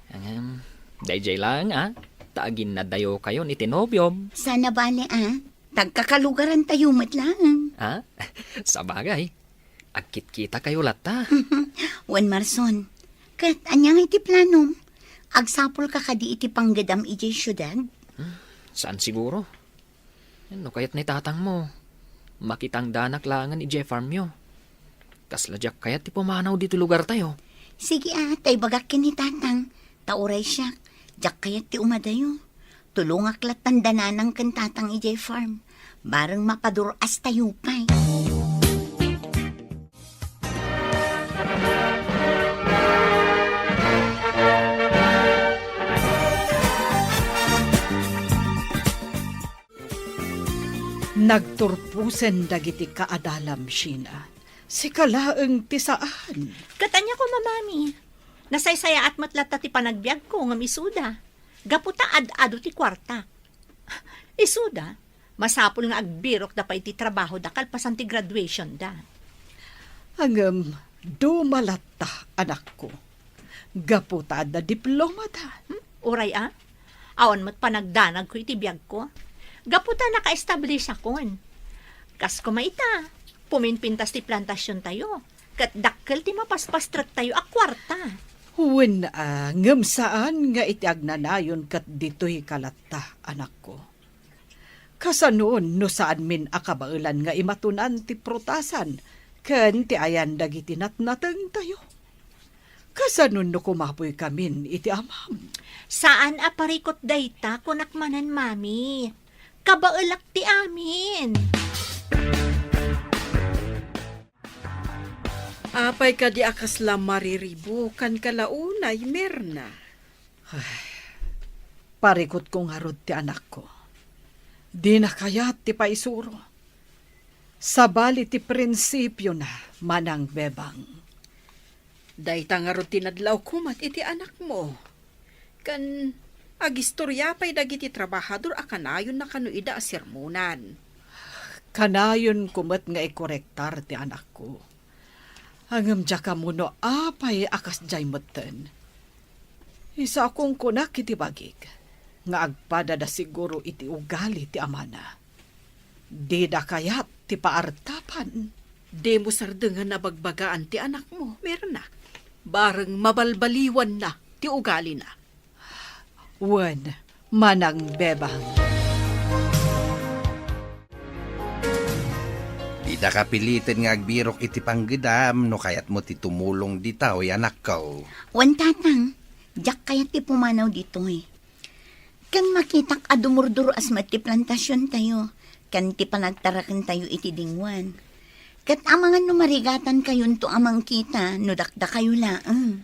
Ngem, daydiay laeng, a, ta aginnadayokayon iti nobiom. Saan a bale, a. Tagkakalugarantayo met laeng. A? Sabagay. Agkitkitakayo latta. Wen, Marson. Ket ania ngay ti planom? Agsapulka kadi iti panggedam idiay siudad? Hmm, saan siguro. No kayat ni tatangmo, makitangdanak laengen idiay farmyo. Kasla diak kayat ti pumanaw ditoy lugartayo. Sige a, ta ibagak ken ni tatang, ta uray siak, diak kayat ti umadayo. Tulongak lattan da nanang ken tatang idiay farm. Bareng mapadur-astayo pay. Nagturposen dagiti kaadalam, Sheena. Sika laeng ti saan. Ket ania koma, Mami? Nasaysayaat met latta ti panagbiagko ngem isuda. Gapu ta ad-adu ti kuarta. Isuda, masapul nga agbirokda pay iti trabahoda kalpasan ti graduationda. Ngem, duma latta, anakko. Gapu ta adda diplomada. Hmm? Uray a? Awan met panagdanagko iti biagko. Gapu ta naka-establishakon. Kas koma ita, puminpintas ti plantasiontayo, ket dakkel ti mapaspastrektayo a kuarta. Wen a, ngem saan nga iti agnanayon ket ditoyka latta, anakko. Kasanon no saanmin a kabaelan nga imatunan ti prutasan ken ti ayan dagiti natnatengtayo? Kasanon no kumapoykamin iti amam? Saan a parikut dayta, kunak manen, Mami. Kabaelak ti amin. Apay kadi a kasla mariribukanka la unay, Mirna? Ay, parikutko ngarud ti anakko. Dina kayat ti paisuro. Sabali ti prinsipiona, Manang Bebang. Dayta ngarud ti nadlawko met iti anakmo. Ken agistoria pay dagiti trabahador a kanayonna kano ida a sermonan. Kanayonko met nga ikorektar ti anakko. Ngem diak ammo no apay a kasdiay metten. Isu a kunkunak iti bagik nga agpadada siguro iti ugali ti amana. Dida kayat ti paartapan. Dimo sardengen a bagbagaan ti anakmo, Mirna. Bareng mabalbaliwanna ti ugalina. Wen, Manang Bebang. Didaka piliten nga agbirok iti panggedam no kayatmo ti tumulong ditoy, anakko. Wen, Tatang, diak kayat ti pumanaw ditoy. Ken makitak a dumurdur-as met ti plantasiontayo, ken ti panagtarakentayo iti dingwan. Ket amangan no marigatantayonto a mangkita no dakdakayo laeng.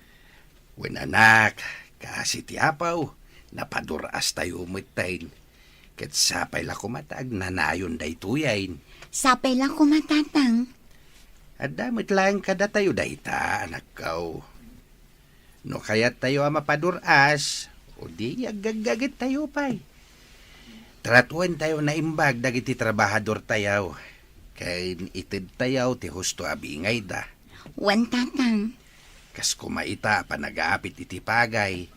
Wen, anak, kaasi ti Apo, napadur-astayo metten. Ket sapay la koma ta agnanayon daytoyen. Sapay la koma, Tatang. Adda met laeng kadatayo dayta, anakko. No kayattayo a mapadur-as, o di aggaggagettayo pay. Tratuentayo naimbag dagiti trabahadortayo, ken itedtayo ti husto a bingayda. Wen, Tatang. Kas koma ita a panagaapit iti pagay,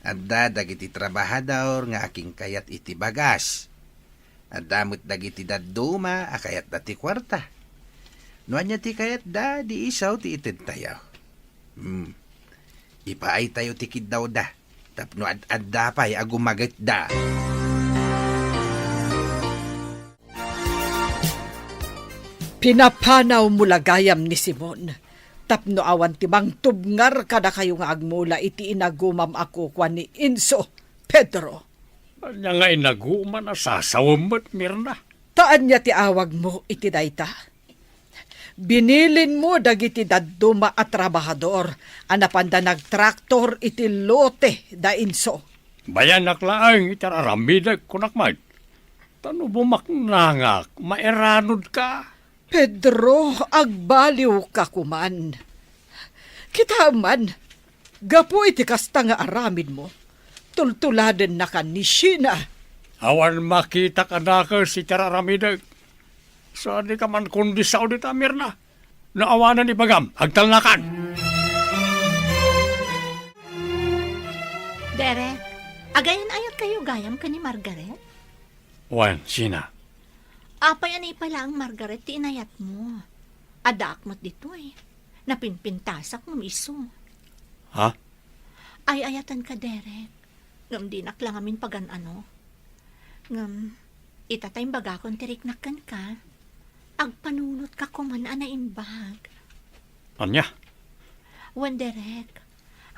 adda dagiti trabahador nga akinkayat iti bagas. Adda met dagiti dadduma a kayatda ti kuarta. No ania ti kayatda, di isu ti itedtayo. Hmm. Ipaaytayo ti kiddawda tapno ad-adda pay a gumagetda. Pinapanawmo la gayam ni Simon tapno awan ti mangtubngar kadakayo nga agmula iti inagumam a kukua ni Enzo, Pedro. Ania nga inagumam a sasawem met, Mirna? Ta ania ti awagmo iti dayta? Binilinmo dagiti dadduma a trabahador a napanda nagtraktor iti lote da Enzo. Bayanak laeng iti aramidek, kunak met. Ta no bumaknangak, mairanudka. Pedro, agbaliwka koman. Kitaem man, gapu iti kasta nga aramidmo, tultuladennaka ni Sheena. Awan makitak a dakes iti aramidek. Sadika man kundi sao dita, Mirna. No awanen ibagam, agtalnakan. Derek, agayan-ayatkayo gayam ken ni Margaret? Wen, Sheena. Apay a naipay laeng Margaret ti inayatmo? Addaak met ditoy. Napinpintasak ngem isu. Ha? Ay-ayatenka, Derek. Ngem dinak la ngamin pagan-ano. Ngem, ita ta imbagakon ti riknak kenka, agpanunotka koman a naimbag. Ania? Wen, Derek,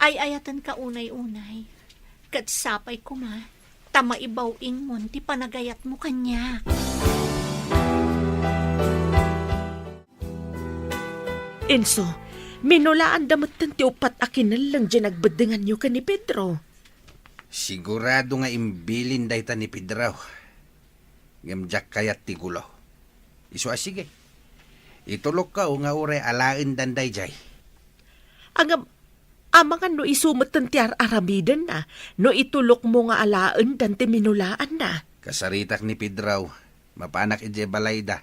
ay-ayatenka unay-unay. Ket sapay koma, ta maibaw-ingmon ti panagayatmo kaniak. Enzo, minulaanda metten ti uppat a kinelleng diay nagbeddenganyo ken ni Pedro. Sigurado nga imbilin dayta ni Pedro. Ngem diak kayat ti gulo. Isu a sige. Itulokko nga uray alaendan daydiay. Ngem, amangan no isu metten ti ar-aramidenna, no itulokmo nga alaendan ti minulaanna. Kasaritak ni Pedro, mapanak idiay balayda.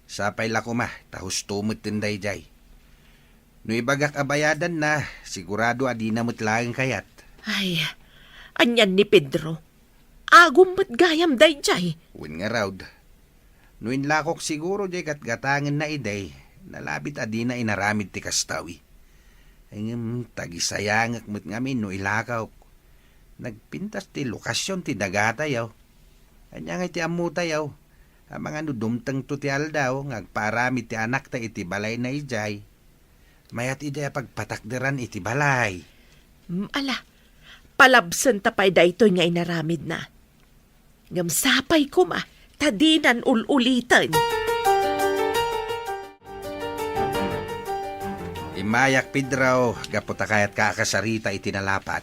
Sapay la koma, ta husto metten daydiay. No ibagak a bayadanna, sigurado a dina met laeng kayat. Ay, anian ni Pedro? Agum met gayam daydiay. Wen ngarud, no inlakok siguro diay gatgatangenna idi, nalabit a dina inaramid ti kasta. Ngem tagisayangek met ngamin no ilakok. Nagpintas ti lokasion ti dagatayo. Ania ngay ti ammotayo? Amangan no dumtengto ti aldaw nga agpaaramid ti anakta iti balayna idiay, mayat idi a pagpatakderan iti balay. Mm, ala, palabsenta pay daytoy nga inaramidna. Ngem sapay koma, ta dinan ul-uliten. Immayak, Pedro, gapu ta kayatka a kasarita iti nalapat.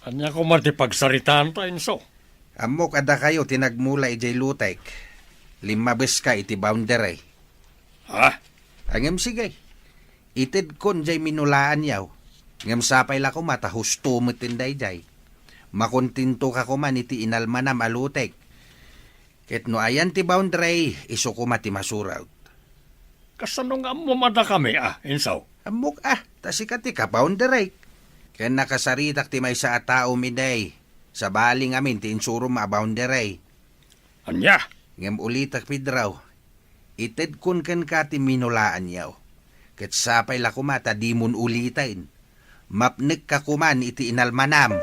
Ania koma ti pagsaritaanta, Enzo? Ammok a dakayo ti nagmula idiay lotek. Limmabeska iti boundary. Ha? Ngem sige, itedkon diay minulaanyo. Ngem sapay la koma ta husto metten daydiay. Makontentoka koman iti inalmanam a lotek. Ket no ayan ti boundary, isu koma ti masurot. Kasano nga ammom a dakami, a, Enzo? Ammok a, ta sika ti ka-boundary. Ken nakasaritak ti maysa a tao, Miday. Sabali ngamin ti insurom a boundary. Ania? Ngem ulitek, Pedro, itedkon kenka ti minulaanyo. Ket sapay la koma ta dimon uliten. Mapnekka koman iti inalmanam.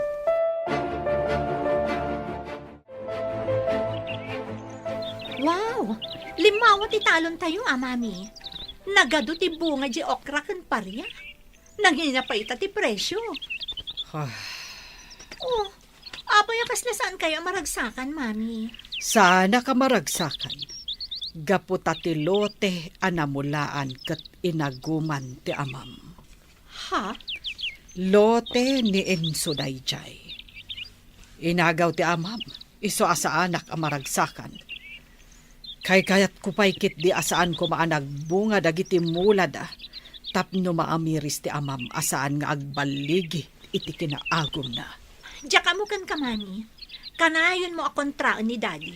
Wow! Limmawa ti talontayo, a, Mami. Nagadu ti bunga di okra ken paria. Nangina pay ita ti presio. Ah. Oh, apay a kasla saankayo a maragsakan, Mami? Saanak a maragsakan. Gapu ta ti lote a namulaan ket inaguman ti amam. Ha? Lote ni Enzo daydiay. Inagaw ti amam, isu a saanak a maragsakan. Kaykayatko pay ketdi a saan koma a nagbunga dagiti mulada tapno maamiris ti amam a saan nga agballigi iti kinaagumna. Diak ammo kenka, Mami. Kanayonmo a kontraen ni Daddy.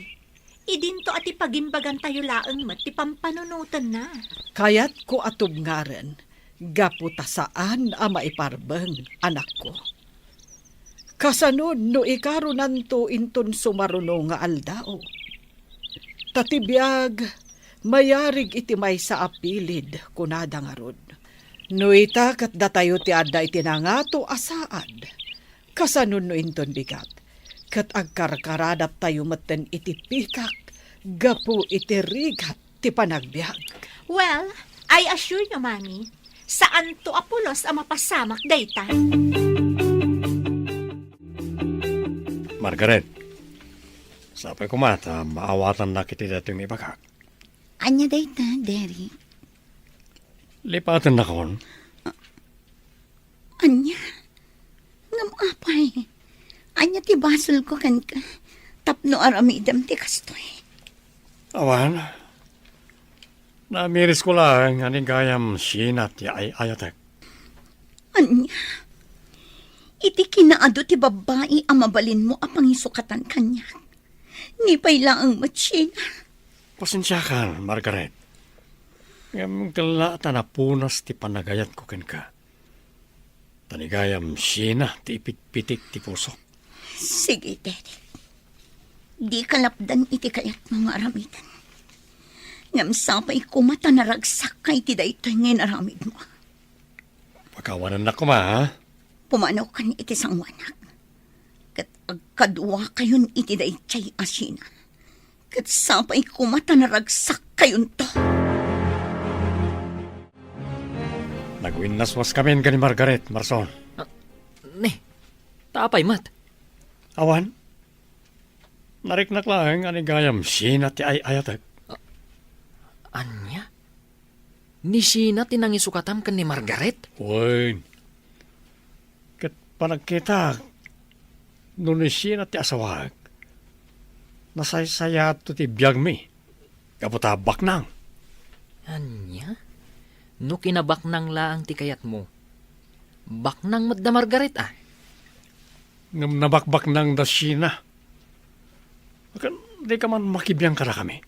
Idinto a ti pagimbagantayo laeng met ti pampanunotenna. Kayatko a tubngaren, gapu ta saan a maiparbeng, anakko. Kasano no ikarunanto inton sumaruno nga aldaw? Ta ti biag, mayarig iti maysa a pilid, kunada ngarud. No ita ket datayo ti adda iti nangato a saad, kasano no inton bigat, ket agkarkaradaptayo metten iti pikak gapu iti rigat ti panagbiag. Well, I assure you, Mami, saanto a pulos a mapasamak dayta. Margaret, sapay koma ta maawatannak iti daytoy nga ibagak. Ania dayta, Derek? Lipatennakon. Ania? Ngem apay, ania ti basolko kenka tapno aramidem ti kastoy? Awan. Namirisko laeng a ni gayam Sheena ti ay-ayatek. Ania? Iti kinaadu ti babbai a mabalinmo a pangisukatan kaniak. Ni pay laeng met Sheena. Pasensiakan, Margaret. Ngem kella ta napunas ti panagayatko kenka. Ta ni gayam Sheena ti ipitpitik ti pusok. Sige, Derek. Dika lapdan iti kayatmo nga aramiden. Ngem sapay koma ta naragsakka iti daytoy nga inaramidmo. Pakawanennak koma, ha? Pumanaw kan iti sangoanak. Ket agkaduakayon iti daydiay a Sheena. Ket sapay koma ta naragsakkayonto. Nagwinnaswaskamin ken ni Margaret, Marson. Ah, ni, ta apay met? Awan. Nariknak laeng a ni gayam Sheena ti ay-ayatek. Ah, ania? Ni Sheena ti nangisukatam ken ni Margaret? Wen. Ket panagkitak, no ni Sheena ti asawaek, nasaysayaatto ti biagmi gapu ta baknang. Ania? No kinabaknang laeng ti kayatmo, baknang met da Margaret, a? Ngem nabakbaknang da Sheena. Ken dika man makibiang kadakami.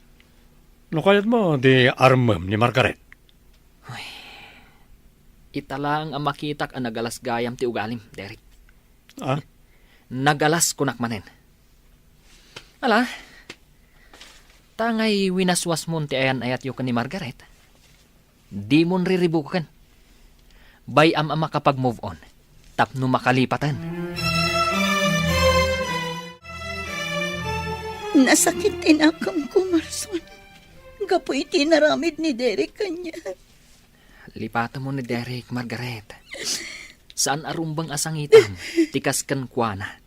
No kayatmo, di armem ni Margaret. Ay, ita laeng a makitak a nagalas gayam ti ugalim, Derek. Ah? Nagalas kunak manen. Ala, ta ngay winaswasmon ti ayan-ayatyo ken ni Margaret. Dimon riribuken. Bay-am a makapag-move on tapno makalipaten. Nasakit ti nakemko, Marson, gapu iti naramid ni Derek kaniak. Lipatemmo ni Derek, Margaret. Saan a rumbeng a sangitan ti kas kenkuana.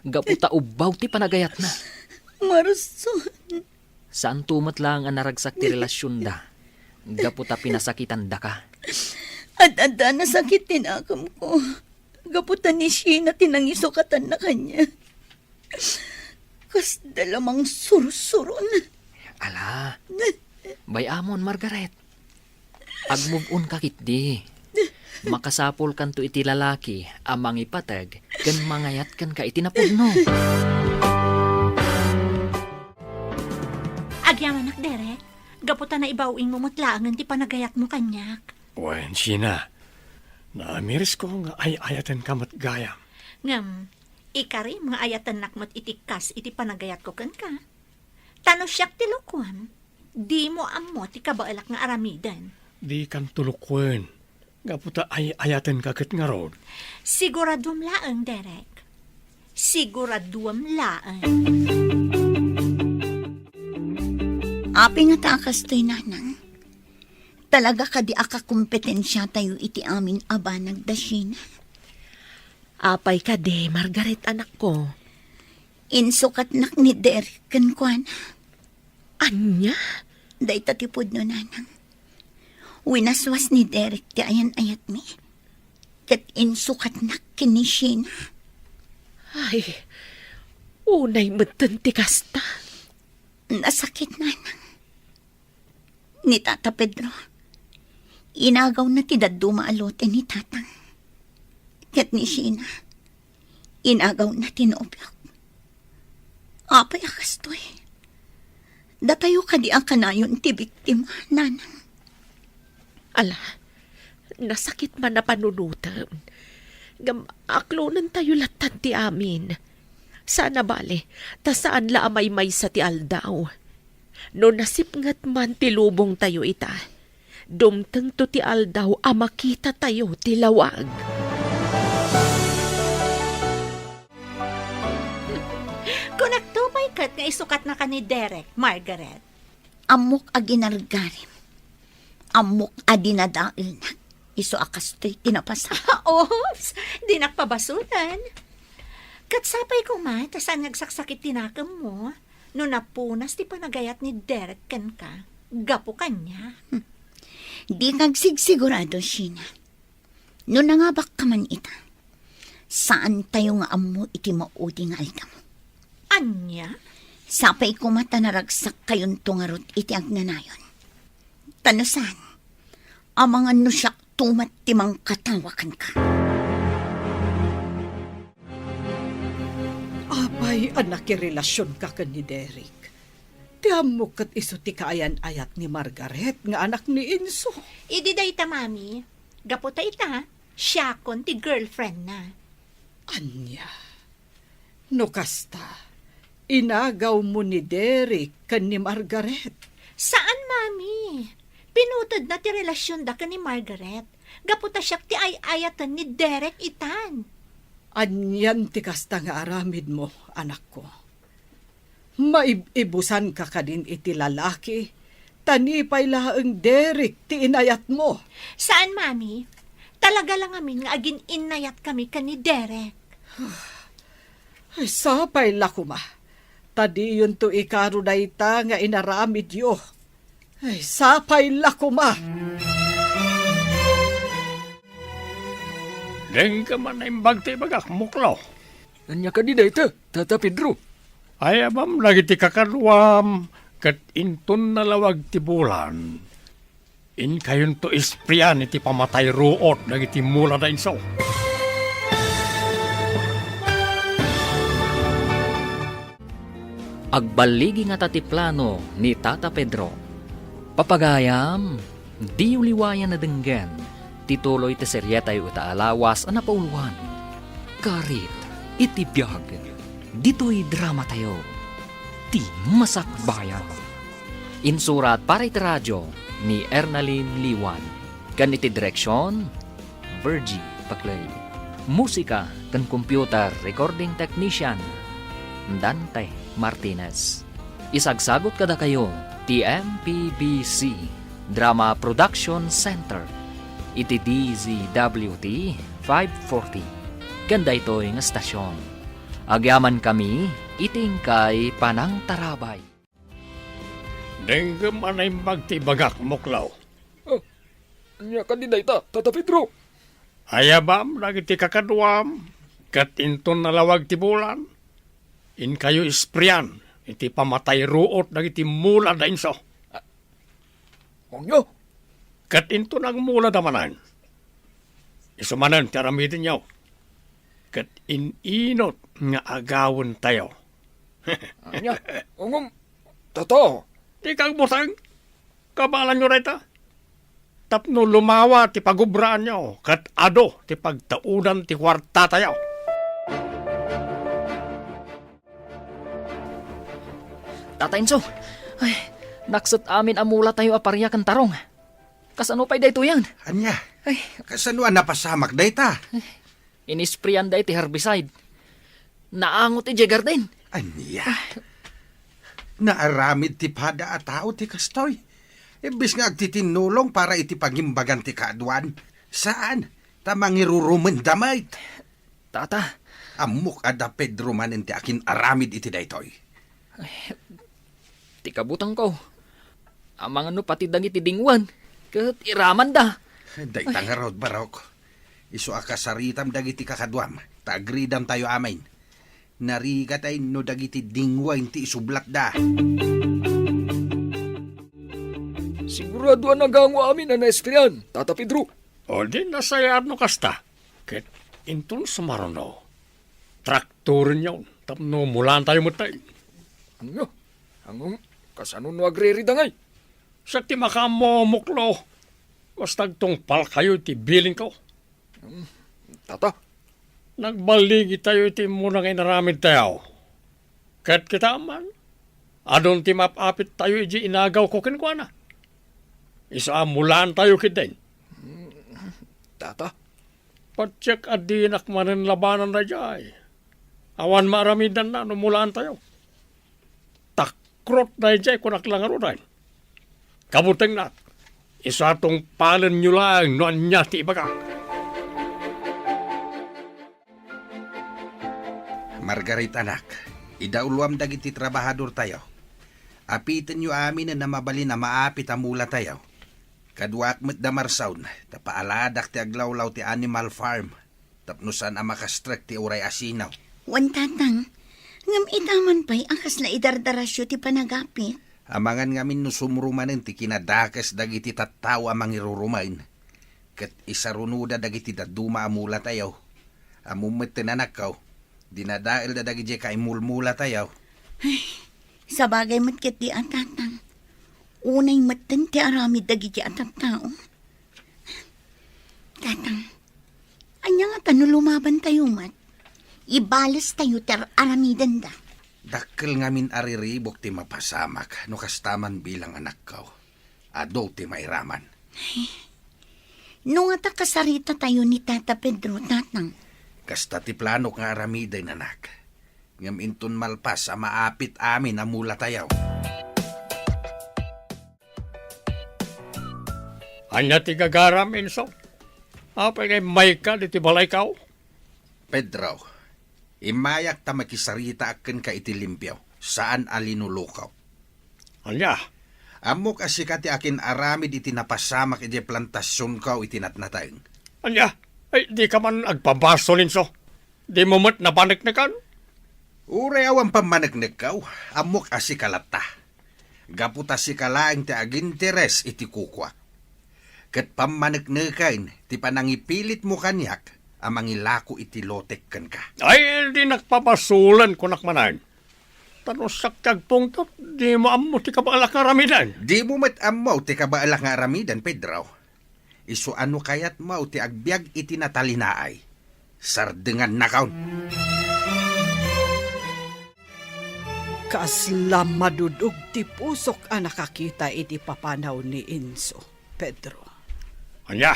Gapu ta ubbaw ti panagayatna. Marson. Saanto met laeng a naragsak ti relasionda gapu ta pinasakitandaka. Ad-adda nasakit ti nakemko. Gapu ta ni Sheena ti nangisukatanna kaniak. Kasda la mangsursuron. Ala, bay-amon, Margaret. Ag-move on ka ketdi. Makasapulkanto iti lalaki a mangipateg ken mangayat kenka iti napudno. Agyamanak, Derek, gapu ta naibaw-ingmo met laengen ti panagayatmo kaniak. Wen, Sheena, namirisko nga ay-ayatenka met gayam. Ngem, ikarim nga ayatennak met iti kas iti panagayatko kenka. Ta no siak ti lukuem, dimo ammo ti kabaelak nga aramiden. Dikanto lukuen, gapu ta ay-ayatenka ket ngarud. Siguraduem laeng, Derek. Siguraduem laeng. Apay ngata a kastoy, Nanang? Talaga kadi a kakompetensiatayo iti amin a banag da Sheena? Apay kadi, Margaret, anakko? Insukatnak ni Derek kenkuana. Ania? Dayta ti pudno, Nanang. Winaswas ni Derek ti ayan-ayatmi. Ket insukatnak ken ni Sheena. Ay, unay metten ti kasta. Nasakit, Nanang. Ni Tata Pedro, inagawna ti dadduma a lote ni Tatang. Ket ni Sheena, inagawna ti nobiok. Apay a kastoy? Datayo kadi a kanayon ti biktima, nanang? Ala, nasakit man a panunotem. Ngem aklonentayo lattan ti amin. Saan a bale, ta saan la a maymaysa ti aldaw. No nasipnget man ti lubongtayo ita, dumtengto ti aldaw a makitatayo ti lawag. Kunakto pay ket nga isukatnaka ni Derek, Margaret. Ammok a ginargarim. Ammok a dinadaelnak. Isu a kastoy ti napasa. Oops! Dinak pabasolen. Ket sapay koma ta saan nga agsaksakit ti nakemmo no napunas ti panagayat ni Derek kenka gapu kaniak. Hmm. Dika agsigsigurado, Sheena. No nangabakka man ita, saantayo nga ammo iti maudi nga aldaw. Ania? Sapay koma ta naragsakkayonto ngarud iti agnanayon. Ta no saan, amangan no siakto met ti mangkatawa kenka. Apay a nakirelasionka ken ni Derek? Ti ammok ket isu ti kaayan-ayat ni Margaret nga anak ni Enzo. Idi dayta, Mami, gapu ta ita, siakon ti girlfriendna. Ania? No kasta, inagawmo ni Derek ken ni Margaret? Saan, Mami. Pinutodna ti relasionda ken ni Margaret gapu ta siak ti ay-ayaten ni Derek itan. Anian ti kasta nga aramidmo, anakko? Maib-ibusanka kadin iti lalaki, ta ni pay laeng Derek ti inayatmo. Saan, Mami. Talaga la ngamin nga agin-innayatkami ken ni Derek. Ay, sapay la koma. Ta diyonto ikaro dayta nga inaramidyo. Ay, sapay la koma. Dengngem a naimbag ti ibagak, Muklo. Ania kadi dayta, Tata Pedro? Ayabam dagiti kakaduam, ket inton nalawag ti bulan, inkayonto isprian iti pamatay ruot dagiti mula da Enzo. Agballigi ngata ti plano ni Tata Pedro. Papagayam, diyo liwayan a denggen ti tuloy ti serietayo ita a lawas a napauluan, Karit iti Biag. Ditoy dramatayo, Ti Masakbayan. Insurat para iti radio ni Ernalyn Liwan, ken iti direksion, Virgie Paclay. Musika ken computer recording technician, Dante Martinez. Isagsagut kadakayo ti M P B C Drama Production Center iti D Z W T five forty ken daytoy nga stasyon. Agyamankami iti inkay panangtarabay. Dengngem a naimbag ti ibagak, Muklo. Ah, ania kadi dayta, Tata Pedro? Ayabam dagiti kakaduam, ket inton nalawag ti bulan, inkayo isprian iti pamatay ruot dagiti mula da Enzo. Ah, ania? Ket inton agmulada manen, isu manen ti aramidenyo, ket in-inut nga agawentayo. Ania? Ngem, Tata. Dika agbuteng. Kabaelanyo dayta. Tapno lumawa ti pagubraanyo, ket adu ti pagtaudan ti kuartatayo. Tata Enzo, ay, nakset amin a mulatayo a paria ken tarong. Kasano pay daytoyen? Ania? Ay. Kasano a napasamak dayta? Inisprayanda iti herbicide. Naangot idiay garden. Ania? Naaramid ti pada a tao ti kastoy. Imbes nga agtitinnulong para iti pangimbagan ti kaaduan, saan, ta mangirurumenda met. Tata. Ammok a da Pedro manen ti akin-aramid iti daytoy. Ay, ti kabutengko, amangan no pati dagiti dingwen ket iramanda. Dayta ngarud, Barok. Isu a kasaritam dagiti kakaduam, ta agridamtayo amin. Narigat no dagiti dingwen ti isublatda. Sigurado a nagango amin a naesprian, Tata Pedro. O di nasayaat no kasta. Ket inton sumaruno, traktorenyo tapno mulantayo met. Nya, ngem, kasano no agririda ngay? Siak ti makaammo, muklo. Basta agtungpalkayo iti bilinko. Hmm, tata. Nagballigitayo iti immuna nga inaramidtayo. Ket kita man, adun ti maap-apittayo idiay inagawko kenkuana. Isu a mulaantayo ketdin. Hmm, tata. Patiek a dinak manen labanan daydiay. Awan maaramidanna no mulaantayo. Takrot daydiay, kunak la ngaruden. Kabutengnak, isu a tungpalenyo laeng no ania ti ibagak. Margaret, anak, idauloam dagiti trabahadortayo. Apitenyo aminen a mabalin a maapit a mulatayo. Kaduaak met da Marsaon, ta paalaadak ti aglawlaw ti animal farm. Tapno saan a makastrek ti uray asino. Wen, Tatang, ngem ita man pay a kasla idardarasyo ti panagapit? Amangan ngamin no sumro manen ti kinadakes dagiti tattao a mangirurumen, ket isarunoda dagiti dadduma a mulatayo. Ammom metten, anakko, dinadaelda dagiti kaimulmulatayo. Ay, sabagay met ketdi a, Tatang. Unay metten ti aramid dagiti a tattao. Tatang, ania ngata no lumabantayo met? Ibalestayo ti ar-aramidenda. Dakkel ngamin a riribuk ti mapasamak no kasta man bilang anakko. Adu ti mairaman. No ngata kasaritatayo ni Tata Pedro, Tatang. Kasta ti planok nga aramiden, anak. Ngem inton malpas a maapit amin a mulatayo. Ania ti gagaram, Enzo? Apay nga immayka ditoy balayko? Pedro, immayak ta makisaritaak kenka iti limpio, saan a linuluko. Ania? Ammok a sika ti akin-aramid iti napasamak idiay plantasionko iti natnateng. Ania? Ay, dika man agbabasol, Enzo. Dimo met napaneknekan? Uray awan pammaneknekko, ammok a sika latta. Gapu ta sika laeng ti aginteres iti kukuak. Ket pammanekneken ti panangipilitmo kaniak a mangilako iti lotek kenka. Ay, dinak pabasolen, kunak manen. Ta no siak ti agpungtot, dimo ammo ti kabaelak nga aramiden. Dimo met ammo ti kabaelak nga aramiden, Pedro. Isu a no kayatmo ti agbiag iti natalinaay, sardengannakon. Kasla madudog ti pusok a nakakita iti papanaw ni Enzo, Pedro. Ania?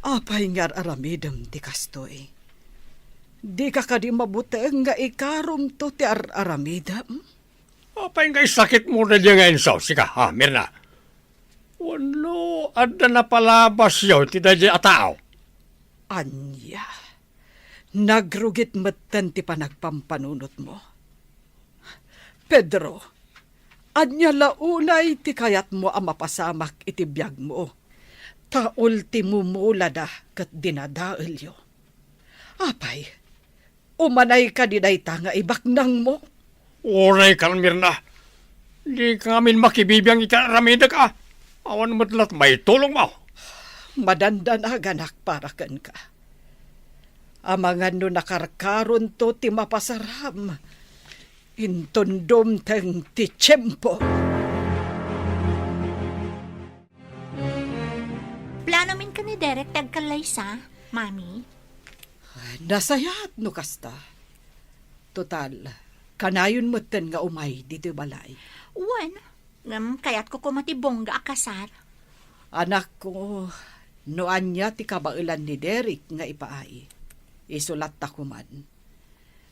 Apay nga ar-aramidem ti kastoy? Dika kadi mabuteng nga ikarumto ti ar-aramidem? Apay nga isakitmo daydiay nga Enzo, sika, ha, Mirna? Wenno adda napalabasyo iti daydiay a tao? Ania? Nagrugit metten ti panagpampanunotmo. Pedro, ania la unay ti kayatmo a mapasamak iti biagmo? Ta ultimo mulada ket dinadaelyo. Apay, umanay kadi dayta nga ibaknangmo? Uray kan, Mirna. Dika ngamin makibibiang iti aramidek a. Awan met la't maitulongmo. Madandanaganak para kenka. Amangan no nakarkaronto ti mapasaram, inton dumteng ti tiempo. Plano min ken ni Derek ti agkallaysa, Mami? Nasayaat no kasta. Total, kanayon metten nga umay ditoy balay. Wen, ngem kayatko koma ti bongga a kasar. Anakko, no ania ti kabaelan ni Derek nga ipaay, isu latta koman.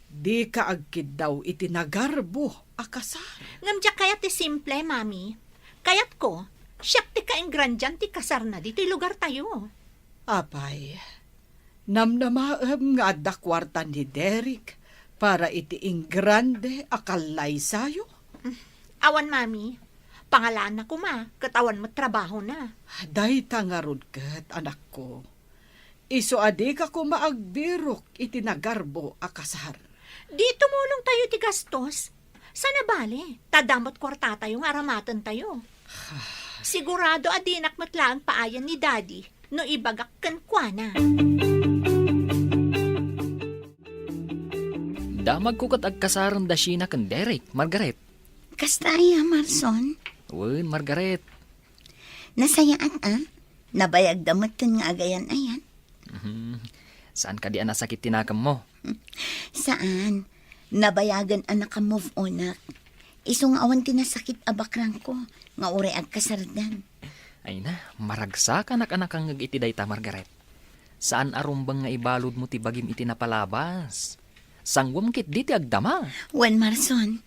Dika agkiddaw iti nagarbo a kasar. Ngem diak kayat ti simple, Mami. Kayatko, siak ti kaingrandian ti kasarna ditoy lugartayo. Apay, namnamaem nga adda kuarta ni Derek para iti ingrande a kallaysayo? Awan, Mami. Pangalaanna koma, ket awan met trabahona. Dayta ngarud ket, anakko. Isu a dika koma agbirok iti nagarbo a kasar. Di tumulongtayo iti gastos. Saan a bale, ta adda met kuartatayo nga aramatentayo. Sigurado a dinak met laeng paayan ni Daddy no ibagak kenkuana. Damagko ket agkasaren da Sheena ken Derek, Margaret. Kasta aya, Marson? Wen, Margaret. Nasayaat, a? Nabayagda metten nga agayan-ayan. Mhm. Saan kadi a nasakit ti nakemmo? Saan. Nabayagen a naka-move onak. Isu nga awan ti nasakit a bakrangko, nga uray agkasardan. Ay na, maragsakanak a nakangngeg iti dayta, Margaret. Saan a rumbeng nga ibaludmo ti bagim iti napalabas. Sanguem ketdi ti agdama. Wen, Marson,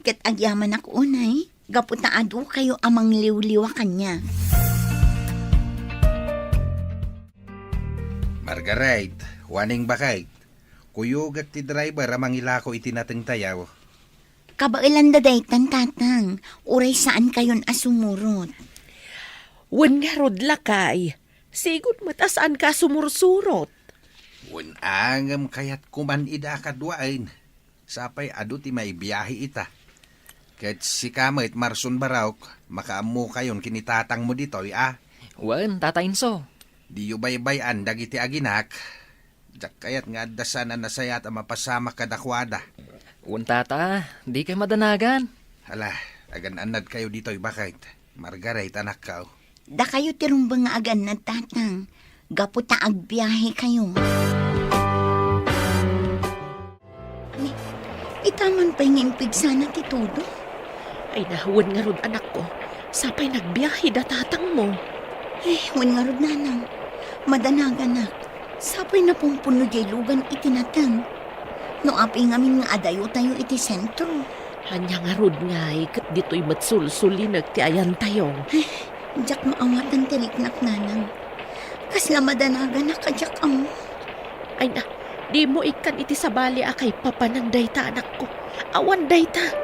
ket agyamanak unay, gapu ta adu kayo a mangliwliwa kaniak. Margaret, Juaning, baket, kuyogek ti driver a mangilako iti natengtayo. Kabaelanda daytan, Tatang, uray saan kayon a sumurot. Wen ngarud, lakay, sigud met a saanka a sumursurot. Wen, ngem kayatko man ida a kaduaen. Sapay adu ti maibiahe ita. Ket sika met, Marson Barok, makaammokayon ken ni tatangmo ditoy, a? Wen, Tata Inso. Diyo baybay-an dagiti aginak. Diak kayat nga adda saan a nasayaat a mapasamak kadakuada. Wen, Tata, dikay madanagan. Ala, agan-annadkayo ditoy, baket. Margaret, anakko. Dakayo ti rumbeng nga agannad, Tatang, gapu ta agbiahekayo. Ni, ita man pay nga impigsana ti todo? Ay na, wen ngarud, anakko. Sapay nagbiahe da tatangmo. Eh, wen ngarud, Nanang. Madanaganak. Sapay napumpuno diay lugan iti nateng. No apay ngamin nga adayotayo iti sentro. Ania ngarud ngay, ket ditoy met sulsulinek ti ayantayo. Eh, diak maawatan ti riknak, Nanang. Kasla madanaganak a diak ammo. Ay na, dimo ikkan iti sabali a kaipapanan dayta, anakko. Awan dayta.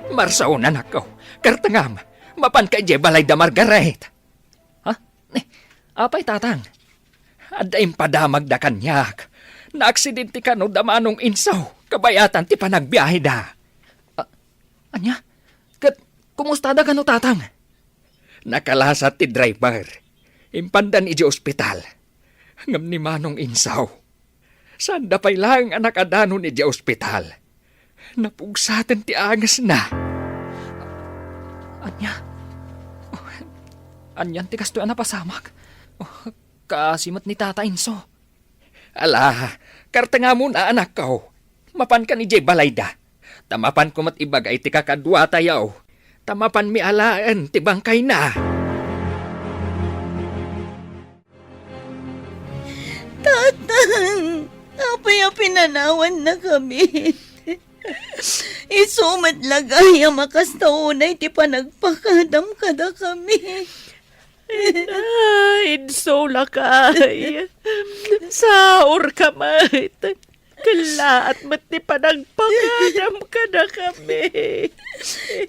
Marson, anakko. Kartengam, mapanka idiay balay da Margaret. Ha? Eh, apay, Tatang? Adda impadamagda kaniak. Naaksidente kano da Manong Inso, kabayatan ti panagbiaheda. A-, ania? Ket kumustada kano, Tatang? Nakalasat ti driver. Impandan idiay ospital. Ngem ni Manong Inso, saanda pay laeng a nakadanon idiay ospital. Napugsaten ti angesna. Ania? Oh, anian ti kastoy a napasamak? Oh, kaasi met ni Tata Inso. Ala, kartengam, anakko. Mapankan idiay balayda. Ta mapanko met ibaga iti kakaduatayo. Ta mapanmi alaen ti bangkayna. Tatang, apay a pinanawannakami? Isu met la gayam a kasta unay ti panagpakadam kadakami. Ay, Inso, lakay. Saurka met. Kellaat met ti panagpakadam kadakami.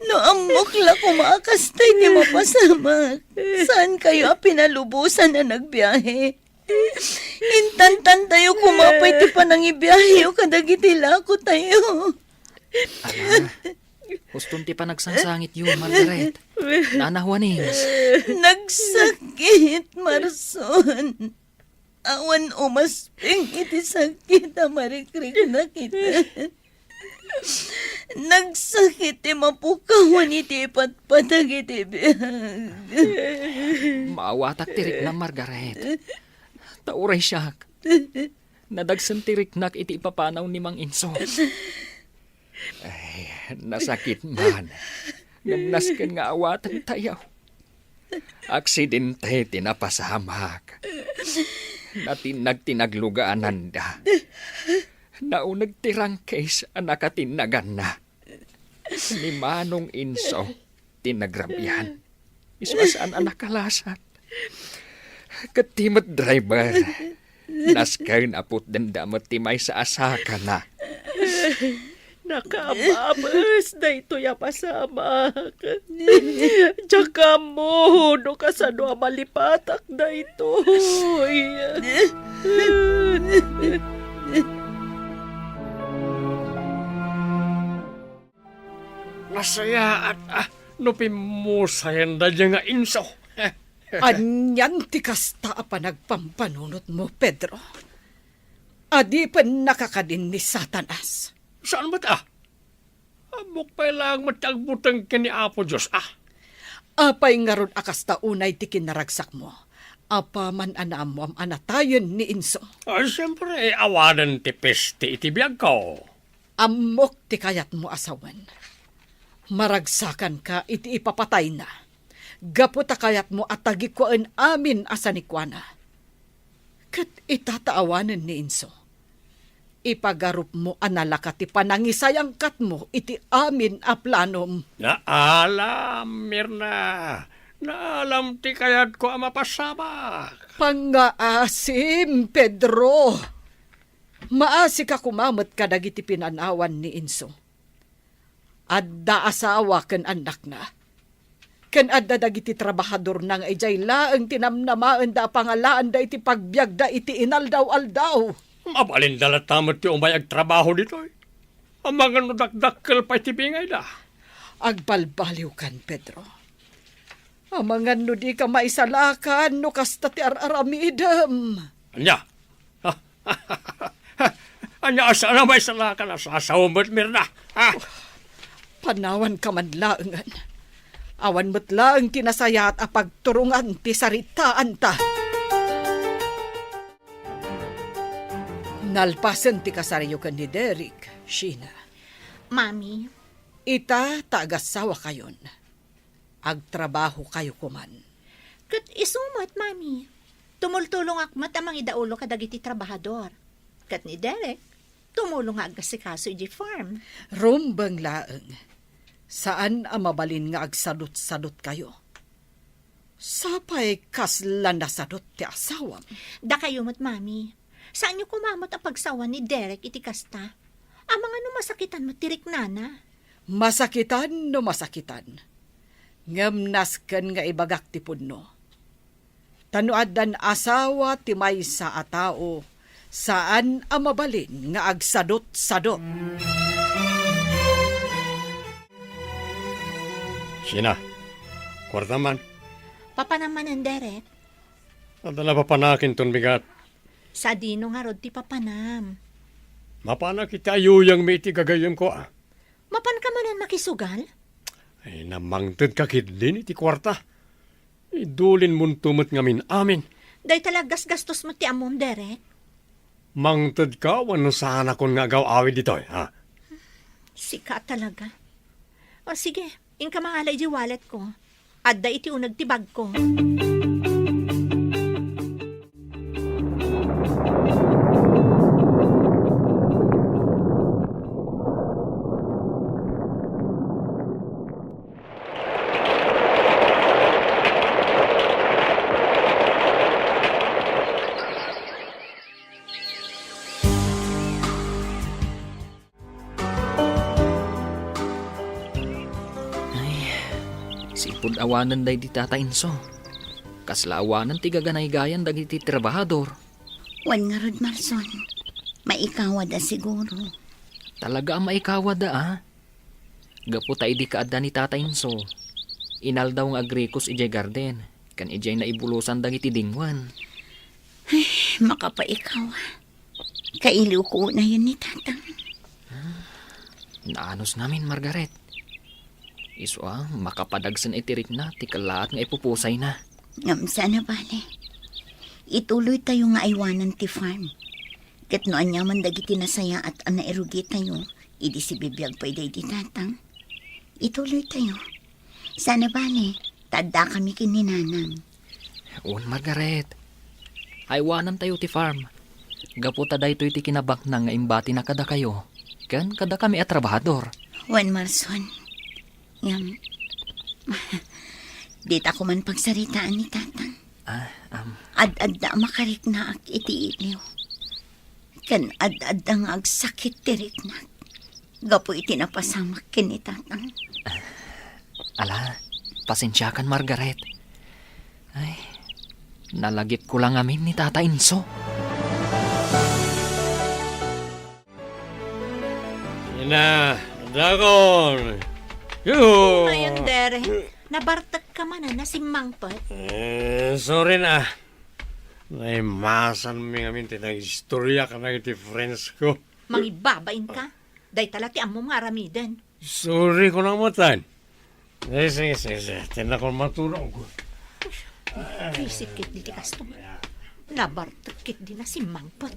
No ammok la koma a kasta ti mapasamak, saankayo a pinalubosan a nagbiahe? Intantantayo koma pay ti panangibiaheyo kadagiti lakotayo. Ala, huston ti panagsangsangityo, Margaret. Nana Juanings. Nagsakit, Marson. Awan umasping iti sakit a marikriknak ita. Nagsakit ti mapukawan iti ipatpatag iti biag. Maawatak ti riknam, Margaret. Ta uray siak, nadagsen ti riknak iti ipapanaw ni Mang Inso. Ay, nasakit man. Ngem nasken nga awatentayo. Aksidente ti napasamak. Natinnag ti naglugaananda. Nauneg ti rangkis a nakatinnaganna. Ni Manong Inso ti nagrabian. Isu a saan a nakalasat. Ket ti met driver, nasken a putdenda met ti maysa a sakana. Nakaababes daytoy a pasamak. Diak ammo no kasano a malipatak daytoy. Nasayaat a no pimmusayenda diay nga Inso. Anian ti kasta a panagpampanunotmo, Pedro? Adipennaka kadin ni Satanas. Saan met a? Ammok pay laeng met ti agbuteng ken ni Apo Dios a. Apay ngarud a kasta unay ti kinaragsakmo? Apaman a naammoam a natayen ni Enzo. Ay, siempre, awanen ti peste iti biagko. Ammok ti kayatmo a sawen. Maragsakanka iti ipapatayna. Gapu ta kayatmo a tagikuaen amin a sanikuana. Ket ita ta awanen ni Enzo, ipagarupmo a nalaka ti panangisayangkatmo iti amin a planom. Naalam, Mirna. Naalam ti kayatko a mapasamak. Pangngaasim, Pedro. Maasika koma met kadagiti pinanawan ni Enzo. Adda asawa ken annakna. Ken adda dagiti trabahadorna nga idiay laeng ti namnamaenda a pangalaanda iti pagbiagda iti inaldaw-aldaw. Mabalinda latta met ti umay agtrabaho ditoy. Amangan no dakdakkel pay ti bingayda. Agbalbaliwkan, Pedro. Amangan no dika maisalakan no kasta ti ar-aramidem. Ania? Ania a saan a maisalakan a sasaw met, Mirna? Ha? Panawanka man laengen. Awan met laeng ti nasayaat a pagturongan ti saritaanta. Nalpasen ti kasaryo ken ni Derek, Sheena. Mami. Ita ta agasawakayon. Agtrabahokayo koman. Ket isu met, Mami. Tumultulongak met a mangidaulo kadagiti trabahador. Ket ni Derek, tumulong nga agasikaso idiay farm. Rumbeng laeng. Saan a mabalin nga agsadutsadutkayo. Sapay kasla nasadut ti asawam. Dakayo met, Mami. Saanyo koma met a pagsawan ni Derek iti kasta? Amangan no masakitan met ti riknana. Masakitan no masakitan. Ngem nasken nga ibagak ti pudno. Ta no addan asawa ti maysa a tao, saan a mabalin nga agsadutsadut. Sheena, kuarta man. Papanam manen, Derek. Adda napapanakinton bigat. Sadino ngarud ti papanam? Mapanak iti ayuyengmi iti gagayyemko a. Mapanka manen makisugal? Ay, namangtedka ketdin iti kuarta. Idulinmonto met ngamin amin. Dayta la gasgastos met ti ammom, Derek. Mangtedka wenno saanakon nga agaw-awid ditoy, ha? Sika talaga. O sige, inka mangala iti walletko. Adda iti uneg ti bagko. Ay, sipud awanen daydi Tata Enzo. Kasla awanen ti gaganaygayan dagiti trabahador. Wen ngarud, Marson, maikawada siguro. Talaga a maikawada, a? Gapu ta idi kaadda ni Tata Enzo, inaldaw nga agrikos idiay garden, ken idiay naibulosan dagiti dingwen. Ay, makapaikaw. Kailiwko unayen ni Tatang. Naanus ngamin, Margaret. Isu a, makapadagsen iti rikna ti kellaat nga ipupusayna. Ngem saan a bale. Ituloytayo nga aywanen ti farm. Ket no aniaman dagiti nasayaat a nairugitayo, idi sibibiag pay daydi Tatang, ituloytayo. Saan a bale, ta addakami ken ni Nanang. Wen, Margaret. Aywanantayo ti farm. Gapu ta daytoy ti kinabaknang nga imbatina kadakayo, ken kadakami a trabahador. Wen, Marson. Ngem, dita ko man pagsaritaan ni Tatang. Ah, um. Ad-adda a makariknaak iti iliw. Ken ad-adda nga agsakit ti riknak gapu iti napasamak ken ni Tatang. Ala, pasensiakan, Margaret. Ay, nalagipko la ngamin ni Tata Enzo. Ina, dakon. Yuhu! Ngayon, Dere, nabartek ka man a nasimmangpet. Eh, sorry na. Naimasanmi ngamin ti nag-istorya kadagiti friends ko. Mangibabain ka. Dayta la ti ammom nga aramiden. Sorry ko na mutan. Eh, sige, sige, sige. Tinakon maturog. Bisit ket di ti customer. Nabartek ket di nasimmangpet.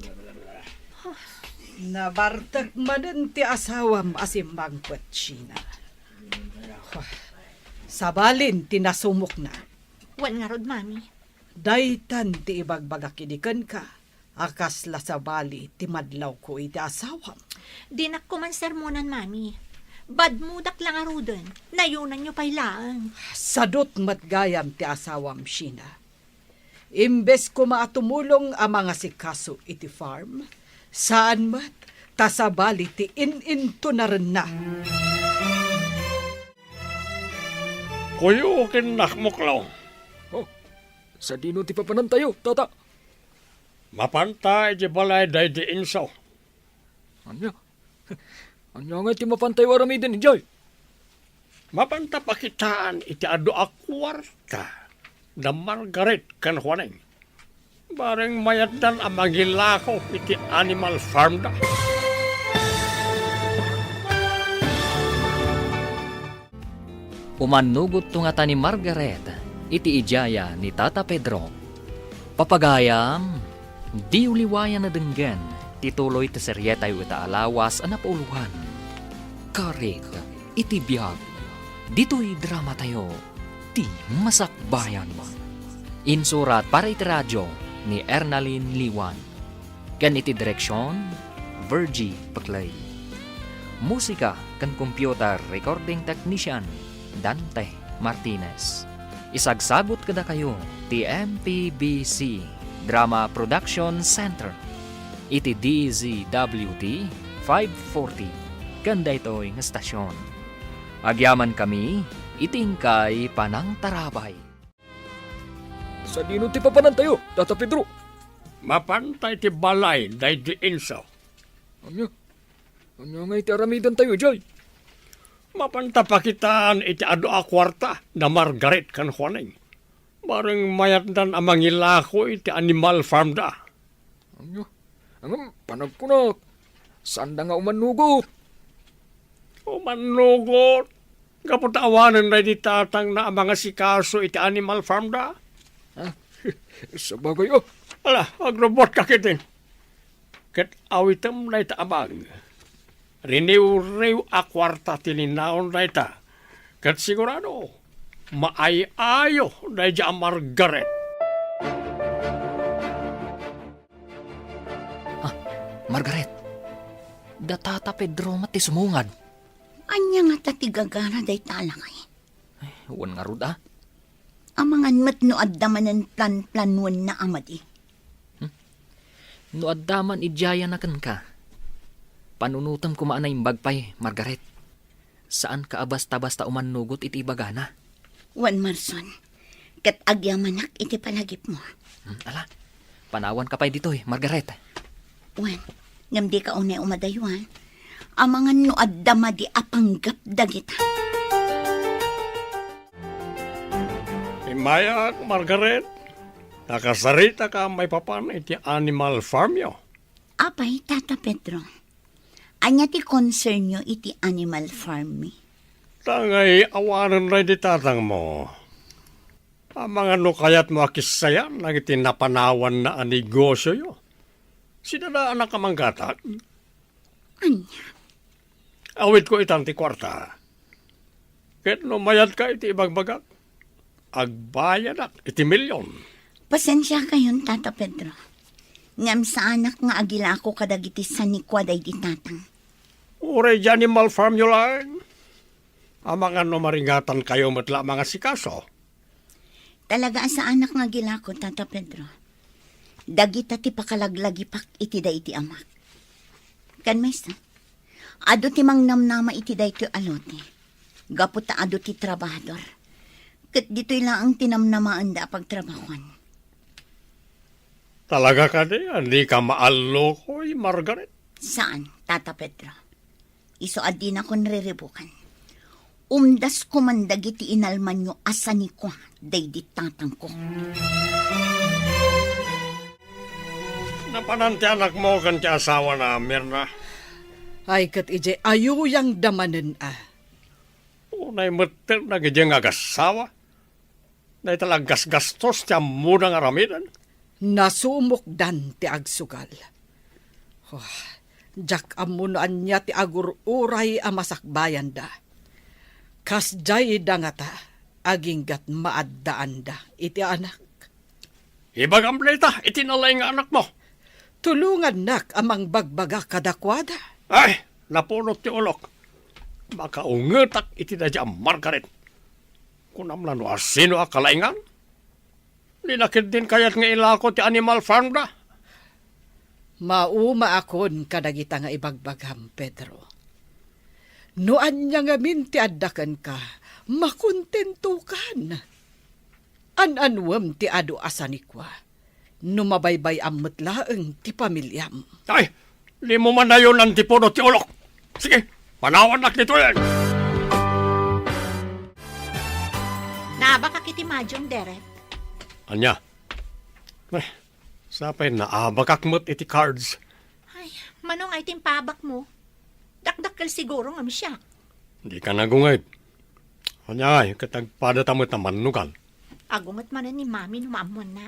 Nabartek manen ti asawam a simmangpet, Sheena. Sabalin ti nasumokna. Wen ngarud, Mami. Daytan ti ibagbagak idi kenka a kasla sabali ti madlawko iti asawam. Dinak koman sermonan, Mami. Badmodak la ngaruden, nayunanyo pay laeng. Sadut met gayam ti asawam, Sheena. Imbes koma a tumulong a mangasikaso iti farm, saan met ta sabali ti in-intunarenna. Kuyo ken nakmuklo. Oh, sadino ti papanantayo, Tata? Mapanta iti balay daydi Enzo. Ania? Ania ngay ti mapantayo aramiden idiay? Mapanta pakitaan iti adu a kuarta da Margaret ken Juaning. Bareng mayatdan a mangilako iti animal farm da. Umannugotto ngata ni Margaret iti idiaya ni Tata Pedro. Papagayam, diyo liwayan a denggen ti tuloy ti serietayo ita a lawas a napauluan. Karik iti biag, ditoy dramatayo, ti Masakbayan. Insurat para iti radio ni Ernalyn Liwan. Ken iti direksion, Virgie Peclay. Musika ken computer recording technician, Dante Martinez. Isagsagut kadakayo ti M P B C Drama Production Center iti D Z W T five forty ken daytoy nga estasion. Agyamankami iti inkay panangtarabay. Sadino ti papanantayo, Tata Pedro? Mapanta iti balay daydi Enzo. Ania? Ania ngay ti aramidantayo idiay? Mapanta pakitaan iti adu a kuarta da Margaret ken Juaning. Bareng mayatdan a mangilako iti animal farm da. Ania? Ngem panagkunak, saanda nga umannugot. Umannugot? Gapu ta awanen daydi tatangna a mangasikaso iti animal farm da? Ah, sabagay, oh. Ala, agrubotka ketdin. Ket awitem dayta a bag. Riniwriw a kuarta ti linaon dayta. Ket sigurado, maay-ayo daydi a Margaret. Ah, Margaret, da Tata Pedro met ti sumungad. Ania ngata ti gagara dayta a lakay? Ay, wen ngarud a. Amangan met no adda manen plan-planuenna a madi. Hmm? No adda man idiayana kenka, panunotem koma a naimbag pay, Margaret. Saanka a basta-basta umannugot iti ibagana. Wen, Marson, ket agyamanak iti palagipmo. Hmm, ala, panawanka pay ditoy, Margaret. Wen, ngem dika unay umadaywan. Amangan no adda madi a panggep dagita. Immayak, Margaret, nakasarita ka maipapan iti animal farmyo. Apay, Tata Pedro? Ania ti concernyo iti animal farm mi? Ta ngay awanen daydi tatangmo. Amangan no kayatmo a kissayan dagiti napanawanna a negosioyo. Sidada a nakamanggata. Ania? Awitko itan ti kuarta. Ket no mayadka iti ibagbagak, agbayadak iti milyon. Pasensiakayon, Tata Pedro. Ngem saanak nga agilako kadagiti sanikua daydi tatang. Uray di animal farmyo laeng. Amangan no maringatankayo met la a mangasikaso. Talaga a saanak nga agilako, Tata Pedro. Dagita ti pakalaglagipak iti daydi amak. Ken maysa, adu ti mangnamnama iti daytoy a lote. Gapu ta adu ti trabahador. Ket ditoy laeng ti namnamaenda a pagtrabahoan. Talaga kadi a dika maallukoy, Margaret? Saan, Tata Pedro. Isu a dinakon riribukan. Umdasko man dagiti inalmanyo a sanikua daydi tatangko. Napanan ti anakmo ken ti asawana, Mirna? Ay, ket idiay ayuyangda manen a. Unay met dagiti nga agassawa. Dayta la aggasgastos ti ammona nga aramiden. Nasumokdan ti agsugal. Oh, diak ammo no ania ti agur-uray a masakbayanda. Kasdiay da ngata, aginggat maaddaanda iti anak. Ibagam dayta iti nalaing nga anakmo. Tulongannak a mangbagbaga kadakuada. Ay, napunot ti ulok. Makaungetak iti daydiay a Margaret. Kunam la no asino a kalaingan? Dina ketdin kayat nga ilako ti animal farm da. Maumaakon kadagita nga ibagbagam, Pedro. No ania ngamin ti adda kenka, makontentokan. An-anuem ti adu a sanikua, no mabaybay-am met laeng ti pamiliam. Ay, dimo manayonan ti puno ti ulok. Sige, panawannak ditoyen. Naabakak iti madium, Derek. Ania? Ay, sapay naabakak met iti cards. Ay, mano nga iti impaabakmo? Dakdakkel siguro ngem siak. Dika nagunged. Ania ngay, ket agpadata met a mannugal. Agunget manen ni Mami no maammuanna.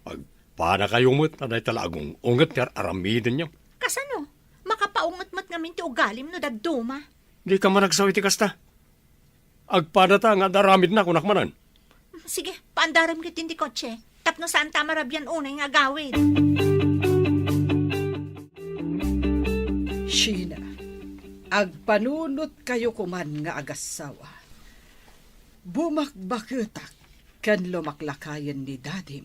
Agpadakayo met a dayta la agung-unget ti ar-aramidenyo. Kasano? Makapaunget met ngamin ti ugalim no dadduma. Dika managsaw iti kasta. Agpadata nga ad-aramidna, kunak manen. Sige, paandarem ketdin ti kotse. Tapno saanta a marabian unay nga agawid. Sheena, agpanunotkayo koman nga agassawa. Bumakbaketak ken lumaklakayen ni Dadim.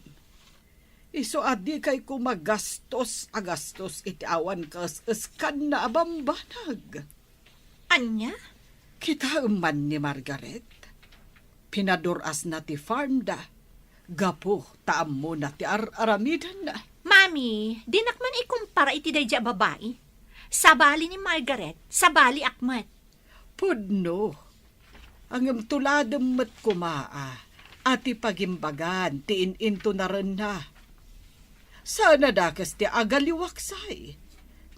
Isu a dikay koma gastos a gastos iti awan kaes-eskanna a bambanag. Ania? Kitaem man ni Margaret. Pinadur-asna ti farmda gapu ta ammona ti ar-aramidenna. Mami, dinak man ikumpara iti daydiay a babai. Sabali ni Margaret, sabaliak met. Pudno. Ngem tuladem met koma a, a ti pagimbagan ti in-intunarenna. Saan a dakes ti agaliwaksay.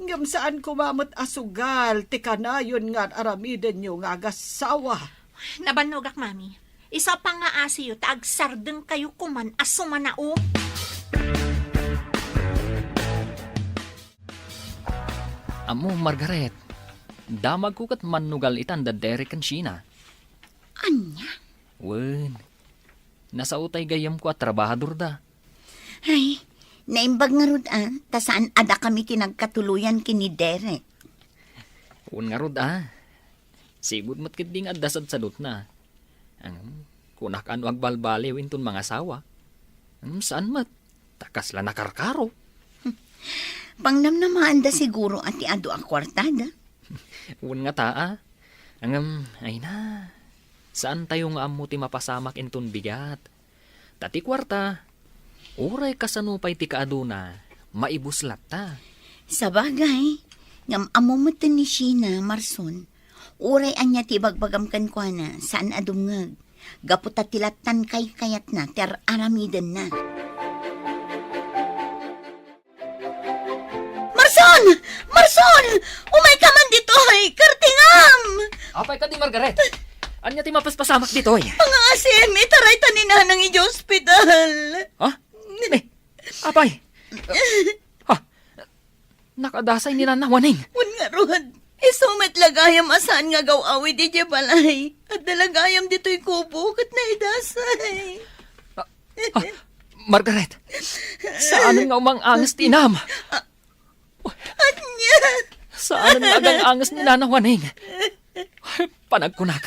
Ngem saan koma met a sugal ti kanayon nga ar-aramidenyo nga agassawa. Nabannogak, Mami. Isu a pangngaasiyo ta agsardengkayo koman a sumanao. Ammo, Margaret, damagko ket mannugal itan da Derek ken Sheena. Ania? Wen, nasao tay gayyemko a trabahadorda. Ay, naimbag ngarud a, ta saan a dakami ti nagkatuloyan ken ni Derek. Wen ngarud a, sigud met ketdi nga adda sadsadutna. Ngem, kunak a no agbalbaliw inton mangasawa. Ngem, saan met, ta kasla nakarkaro. Pangnamnamaanda siguro a ti adu a kuartada. Wen ngata a. Ngem, ay na, saantayo nga ammo ti mapasamak inton bigat. Ta ti kuarta, uray kasano pay ti kaaduna, maibus latta. Sabagay, ngem ammo metten ni Sheena, Marson, uray ania ti ibagbagam kenkuana, saan a dumngeg. Gapu ta ti lattan kaykayatna ti ar-aramidenna. Marson! Marson! Umayka man ditoy! Kartingam! Apay kadi, Margaret? Ania ti mapaspasamak ditoy? Pangngaasim, itaray ta ni Nanang idiay ospital. Ha? Ni, apay? Ha? Nakadasay ni Nana Waning? Wen ngarud. Isu met la gayam a saan nga agaw-awid idiay balay. Adda la gayam ditoy kubo ket naidasay. Ah, Margaret, saanen nga umang-anges ti inam? Ania? Saanen nga agang-anges ni Nana Waning? Panagkunak,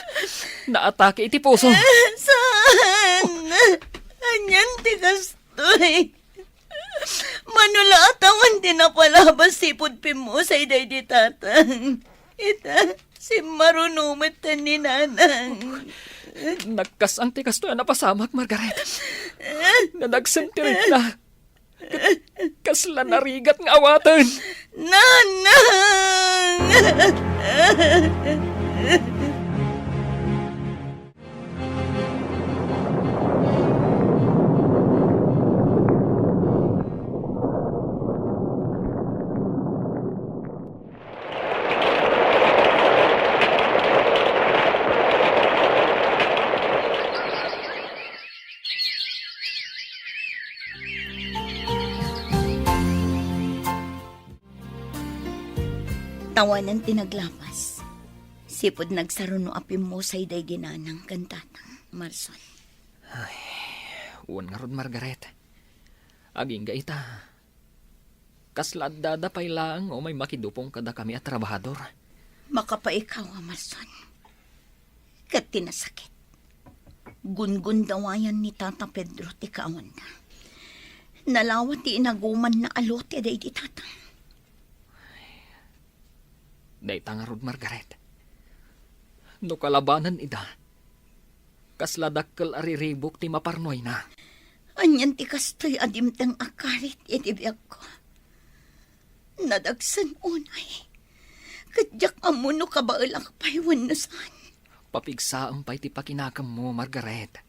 naatake iti puso. Saan? Anian ti kastoy? Mano la a tawen ti napalabas sipud pimmusay daydi tatang. Ita, simmaruno metten ni Nanang. Nagkas-ang ti kastoy a napasamak, Margaret. Nadagsen ti rikna. Ket kasla narigat nga awaten. Nanang! Tawanan ti naglapas. Sipud nagsaruno a pimmusay daydi nanang ken tatang, Marson. Ay, wen ngarud, Margaret. Agingga ita. Kasla addada pay laeng nga umay makidupong kadakami a trabahador. Makapaikaw a Marson. Ket ti nasakit, gungundawayan ni Tata Pedro ti kaawonna. Nalawa ti inagumanna a lote daydi tata. Dayta ngarud, Margaret. No kalabanan ida, kasla dakkel a riribuk ti maparnuayna. Anian ti kastoy a dimteng a karit iti biagko? Nadagsen unay. Ket diak ammo no kabaelak pay wenno saan. Papigsaem pay ti pakinakemmo, Margaret.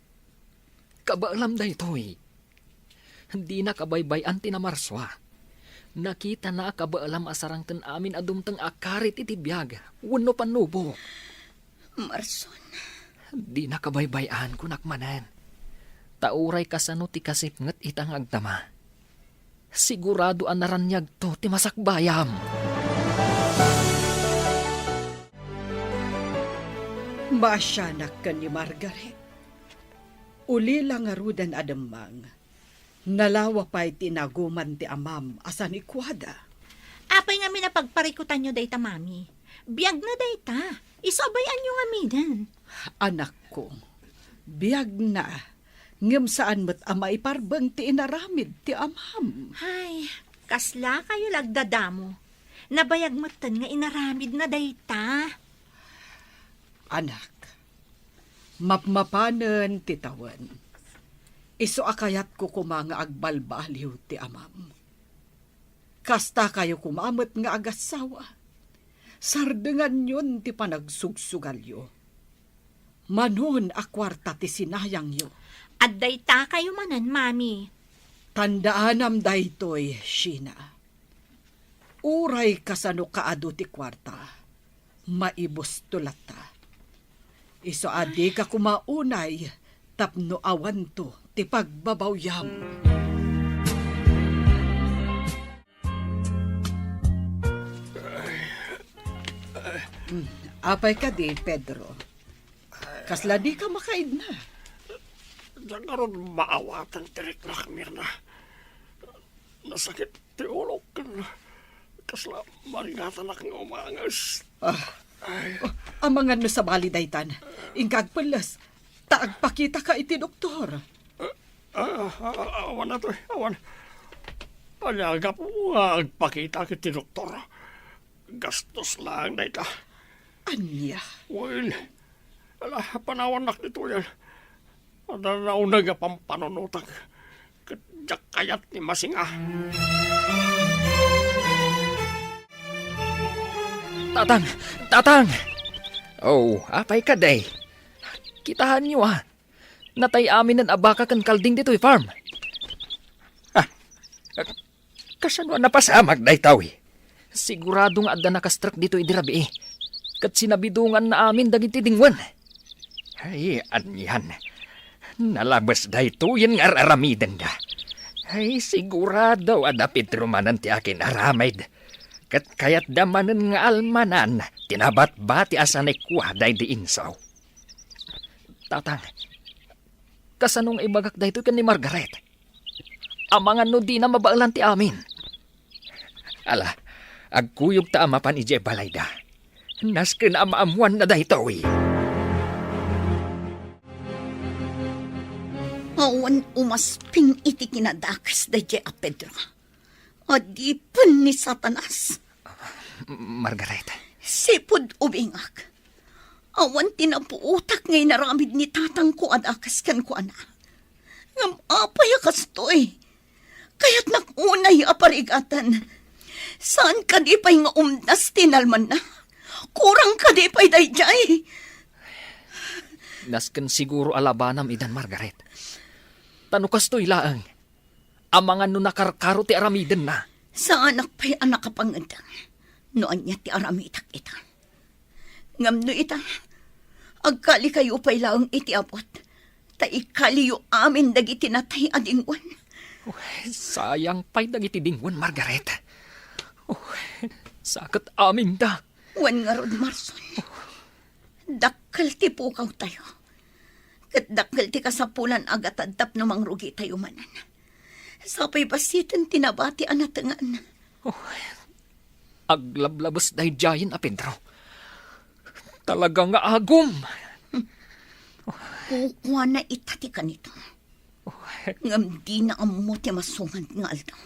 Kabaelam daytoy. Dina kabaybay-an ti namarsua. Nakitana a kabaelam a sarangten amin a dumteng a karit iti biag wenno pannubok. Marson. Dina kabaybay-an, kunak manen. Ta uray kasano ti kasipnget ita nga agdama, sigurado a naraniagto ti masakbayam. Maasianak ken ni Margaret. Ulila ngaruden a demmang. Nalawa pay ti inaguman ti amam a sanikuada. Apay ngamin a pagparikutanyo dayta, Mami? Biagna dayta. Isu a bay-anyo ngaminen. Anakko, biagna, ngem saan met a maiparbeng ti inaramid ti amam. Ay, kasla kayo la agdadamo. Nabayag metten nga inaramidna dayta. Anak, mapmapanen ti tawen. Isu a kayatko koma nga agbalbaliw ti amam. Kasta kayo koma met nga agassawa. Sardenganyon ti panagsugsugalyo. Manon a kuarta ti sinayangyo. Adda ita kayo manen, Mami. Tandaanam daytoy, Sheena. Uray kasano kaadu ti kuarta, maibusto latta. Isu a dika koma unay tapno awanto ti pagbabawyam. Hmm, apay kadi, Pedro? Kasla dika makaidna? Diak ngarud maawatan ti riknak, Mirna. Nasakit ti ulok ken kasla maringatanak nga umanges. Ah. Ay. Oh, amangan no sabali daytan. Inka agpelles, ta agpakitaka iti doktor. Ah, ah, ah, awan atoy, awan. Ania gapu nga agpakitak iti doktor? Gastos laeng dayta. Ania? Wen, ala, panawannak ditoyen. Adda nauneg a pampanunotak. Ket diak kayat ti masinga. Tatang! Tatang! Oh, apay kadi? Kitaenyo, a. Natay aminen a baka ken kalding ditoy farm. Ah, kasano a napasamak daytoy? Sigurado nga adda nakastrek ditoy idi rabii. Ket sinabidonganna amin dagiti dingwen. Ay, anian. Nalabes daytoyen nga ar-aramidenda. Ay, sigurado a da Pedro manen ti akin-aramid. Ket kayatda manen nga almanan ti nabatbati a sanikuada idi insaw. Tatang, kasano nga ibagak daytoy ken ni Margaret? Amangan no dina mabaelan ti amin. Ala, agkuyogta a mapan idiay balayda. Nasken a maammoanna daytoy. Awan umasping iti kinadakes daydiay a Pedro. Adipen ni Satanas. Margaret. Sipud ubingak, awan ti napuotak nga inaramid ni tatangko a dakes kenkuana. Ngem apay a kastoy? Kayatnak unay a parigaten. Saan kadi pay nga umdas ti inalmanna? Kurang kadi pay daydiay? Nasken siguro a labanam idan, Margaret. Ta no kastoy laeng, amangan no nakarkaro ti aramidenna. Saanak pay a nakapangedeng no ania ti aramidak ita. Ngem no ita, agkalikayo pay laeng iti abut, ta ikkaliyo amin dagiti natay a dingwen. Oh, sayang pay dagiti dingwen, Margaret. Oh. Sa ket aminda. Wen ngarud, Marson. Dakkel ti pukawtayo. Ket dakkel ti kasapulan a gatad tapno mangrugitayo manen. Sapay bassiten ti nabati a natengan. Oh, aglablabes daydiayen a Pedro. Talaga nga agum. Kukuana ita ti kanito. Ngem dina ammo ti masungad nga aldaw.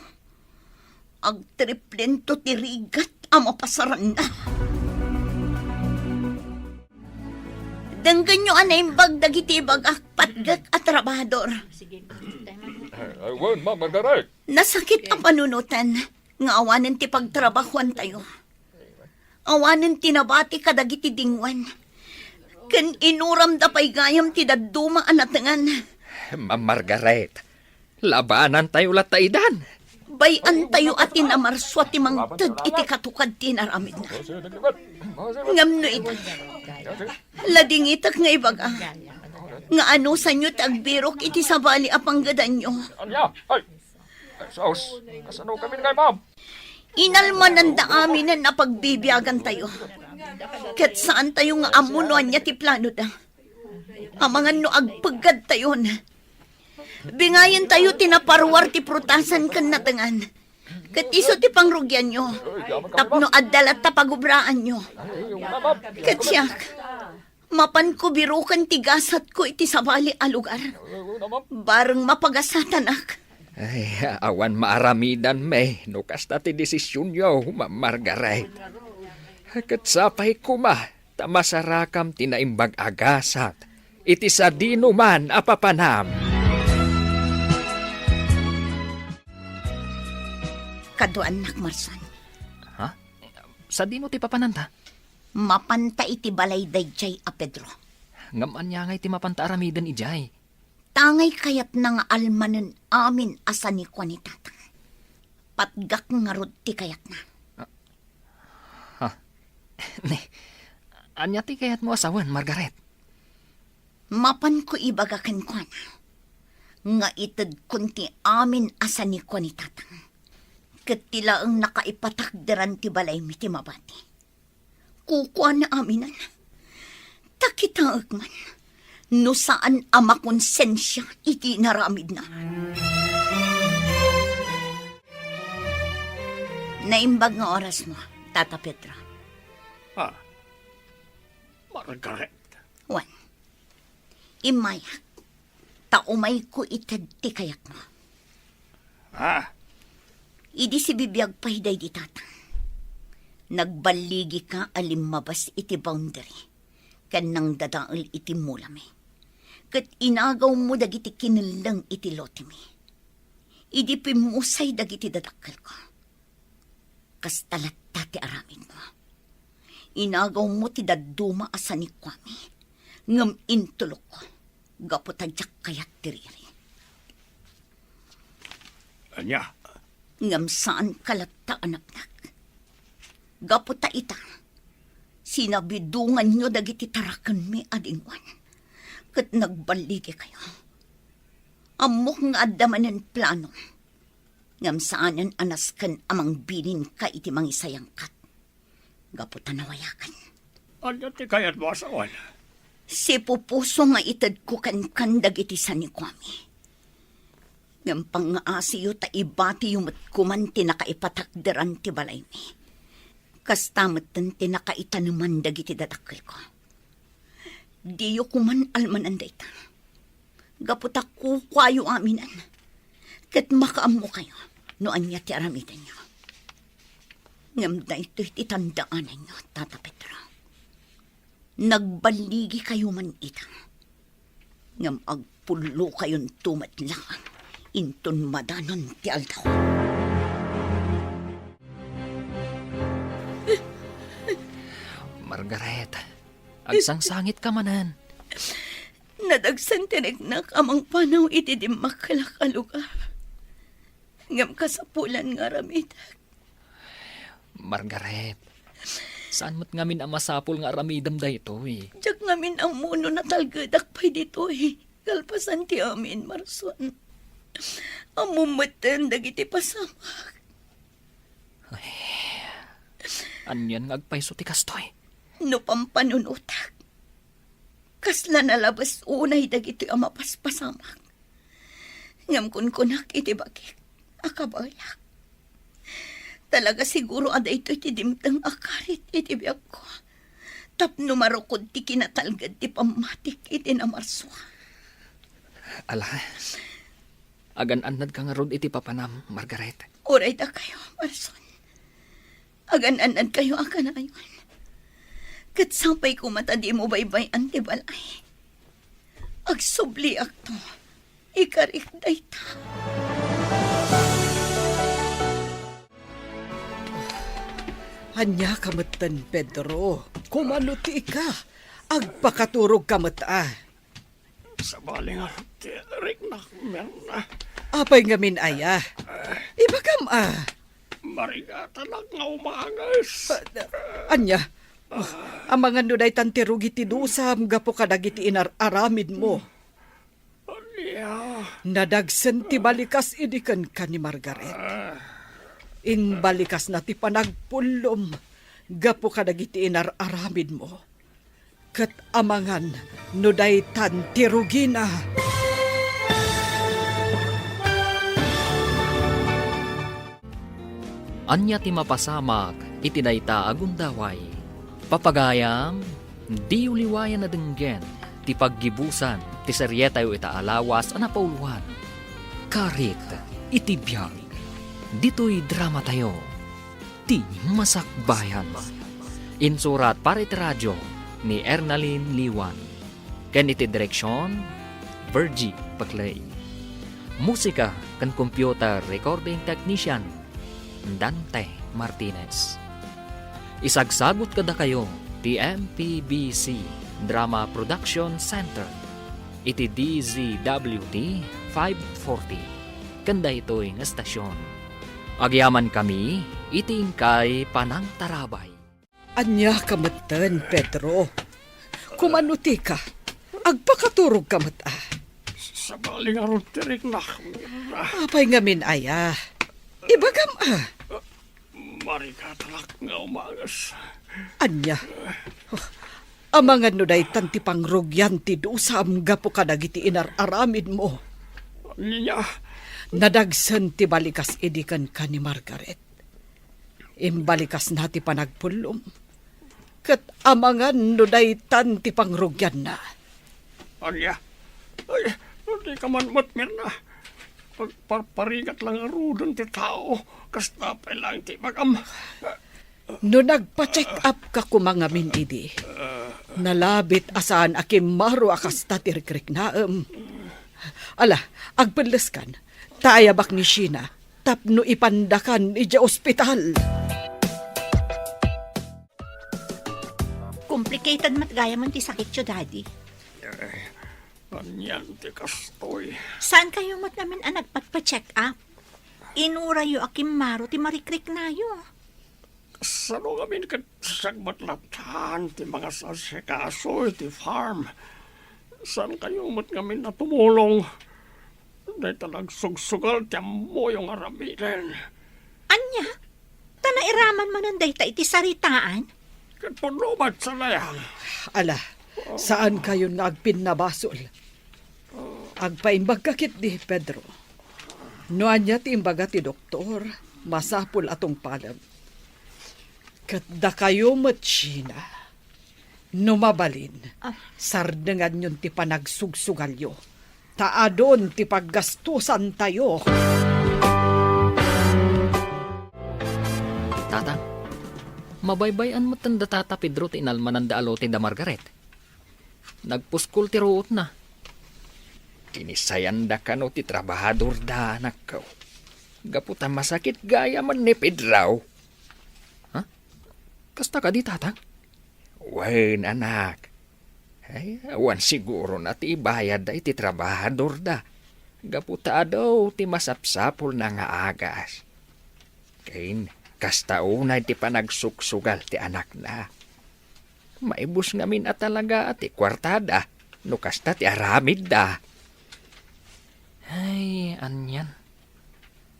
Agtriplento ti rigat a mapasaranna. Denggenyo a naimbag dagiti ibagak, patgek a trabahador. Ay, wen, Ma'am Margaret. Nasakit a panunoten nga awanen ti pagtrabahoantayo. Awanen ti nabati kadagiti dingwen. Ken inuramda pay gayam ti dadduma a natengan. Ma'am Margaret, labanantayo latta idan. Bay-antayo a tinamarsua ti mangted iti katukad ti inaramidna. Ngem no ita, ladingitek nga ibaga nga anusanyo ti agbirok iti sabali a panggedanyo. Ania? Ay, Jesus, kasano kami ngay, Ma'am? Inalmananda aminen a pagbibiagantayo. Ket saantayo nga ammo no ania ti planoda. Amangan no agpeggadtayon. Bingayentayo ti naparuar ti prutasan ken natengan. Ket isu ti pangrugianyo. Tapno adda latta pagubraanyo. Ket siak, mapanko biroken ti gasatko iti sabali a lugar. Bareng mapagasatanak. Ay, awan maaramidanmi no kasta ti desisionyo, Ma'am Margaret. Ket sapay koma ta masarakam ti naimbag a gasat iti sadinoman a papanam. Kaduaannak, Marson. Ha? Sadino ti papananta? Mapanta iti balay daydiay a Pedro. Ngem ania ngay ti mapanta aramiden idiay? Tangay kayatna nga almanen amin a sanikua ni Tatang. Patgak ngarud ti kayatna. Ah, ha? Ne, ania ti kayatmo a sawen, Margaret? Mapanko ibaga kenkuana nga itedkon ti amin a sanikua ni Tatang. Ket ti laeng nakaipatakderan ti balaymi ti mabati. Kukuana aminen. Ta kitaek man no saan a makonsensia iti inaramidna. Naimbag nga orasmo, Tata Pedro. Ah, Margaret. Wen, immayak, ta umayko ited ti kayatmo. Ah. Idi sibibiag pay daydi Tatang, nagballigika a limmabas iti boundary ken nangdadael iti mulami. Ket inagawmo dagiti kinelleng iti lotemi. Idi pimmusay dagiti dadakkelko. Kasta latta ti aramidmo. Inagawmo ti dadduma a sanikuami, ngem intulokko, gapu ta diak kayat ti riri. Ania? Ngem saanka latta a napnak. Gapu ta ita, sinabidonganyo dagiti tarakenmi a dingwen, ket nagballigikayo. Ammok nga adda manen plano. Ngem saanen a nasken a mangbilinka iti mangisayangkat. Gapu ta nawayaken. Ania ti kayatmo a sawen? Sipupuso nga itedko kenkan dagiti sanikuami. Ngem pangngaasiyo ta ibatiyo met koman ti nakaipatakderan ti balaymi. Kasta metten ti nakaitaneman dagiti dadakkelko. Diyo koman almanan dayta. Gapu ta kukuayo aminen, ket makaammokayo no ania ti aramidenyo. Ngem daytoy ti tandaananyo, Tata Pedro. Nagballigikayo man ita, ngem agpullokayonto met laeng inton madanon ti aldaw. Margaret, agsangsangitka manen. Nadagsen ti riknak a mangpanaw iti dimmakkelak a lugar. Ngem kasapulan nga aramidek. Margaret, saan met ngamin a masapul nga aramidem daytoy? Diak ngamin ammo no natalgedak pay ditoy kalpasan ti amin, Marson. Ammom metten dagiti pasamak. Ay, Anian nga agpayso ti kastoy? No pampanunotek, kasla nalabes unay dagitoy a mapaspasamak. Ngem kunkunak iti bagik a kabaelak. Talaga siguro a daytoy ti dimteng a karit iti biagko. Tapno marukod ti kinatalged ti pammatik iti namarso. Ala, agan-annadka ngarud iti papanam, Margaret. Uray dakayo, Marson. Agan-annadkayo a kanayon. Ket sapay koma ta dimo baybay-an ti balay. Agsubliakto. Ikarik dayta. Ania ka metten, Pedro? Kumano ti ika? Agpakaturogka met a. Sabali nga ti riknak, Mirna. Apay ngamin aya? Ibagam a. Marigatanak nga umanges. Ah, ania? Oh, amangan no daytan ti rugi ti dusam gapu kadagiti inar-aramidmo. Ania? Nadagsen ti balikas idi kenka ni Margaret. Imbalikasna ti panagpullom gapu kadagiti inar-aramidmo. Ket amangan no daytan ti rugina. Ania ti mapasamak iti dayta a gundaway? Papagayam, diyo liwayan a denggen ti paggibusan ti serietayo ita a lawas a napauluan, Karit iti Biag. Ditoy dramatayo, Ti Masakbayan. Insurat para iti radio ni Ernalyn Liwan. Ken iti direksion, Virgie Paclay. Musika ken computer recording technician, Dante Martinez. Isagsagut kadakayo ti M P B C Drama Production Center iti D Z W T five forty ken daytoy nga estasion. Agyamankami iti inkay panangtarabay. Ania ka metten, Pedro? Kumano ti ka? Agpakaturogka met a. Sabali ngarud ti riknak, Mirna. Apay ngamin aya? Ibagam a. Marigatanak nga umanges. Ania? Oh, amangan no daytan ti pangrugian ti dusam gapu kadagiti inar-aramidmo. Ania? Nadagsen ti balikas idi kenka ni Margaret. Imbalikasna ti panagpullom. Ket amangan no daytan ti pangrugianna. Ania? Ay, dika man met, Mirna. Agparparigat la ngaruden ti tao. Kasta pay laeng ti ibagam. No nagpa-check up ka koma ngamin idi, nalabit a saan a kimmaro a kasta ti rikriknaem. Ala, agpelleskan, ta ayabak ni Sheena tapno ipandakan idiay ospital. Complicated met gayam ti sakityo, Daddy. Eh, anian ti kastoy? Saankayo met ngamin a nagpatpa-check up? Inurayo a kimmaro ti marikriknayo. Sano ngamin ket siak met latta ti mangasasikaso iti farm? Saankayo met ngamin a tumulong? Dayta nagsugsugal ti ammoyo nga aramiden. Ania? Ta nairaman manen dayta iti saritaan? Ket pudno met, saan aya? Ala, saankayon nga agpinnabasol. Agpaimbagka ketdi, Pedro. No ania ti imbaga ti doktor, masapul a tungpalem. Ket dakayo met, Sheena, no mabalin, Ah. sardenganyon ti panagsugsugalyo, ta adun ti paggastusantayo. Tata, mabaybay-an metten da Tata Pedro ti inalmananda a lote da Margaret. Nagpuskol ti ruotna. Kinisayanda kano ti trabahadorda, anakko. Gapu ta masakit gayamen ni Pedro. Ha? Kasta kadi, Tatang? Wen, anak. Ay, awan sigurona ti ibayadda iti trabahadorda. Gapu ta adu ti masapsapulna nga agas. Ken kasta unay ti panagsugsugal ti anakna. Maibus ngamin a talaga ti kuartada no kasta ti aramidda. Ay, anian.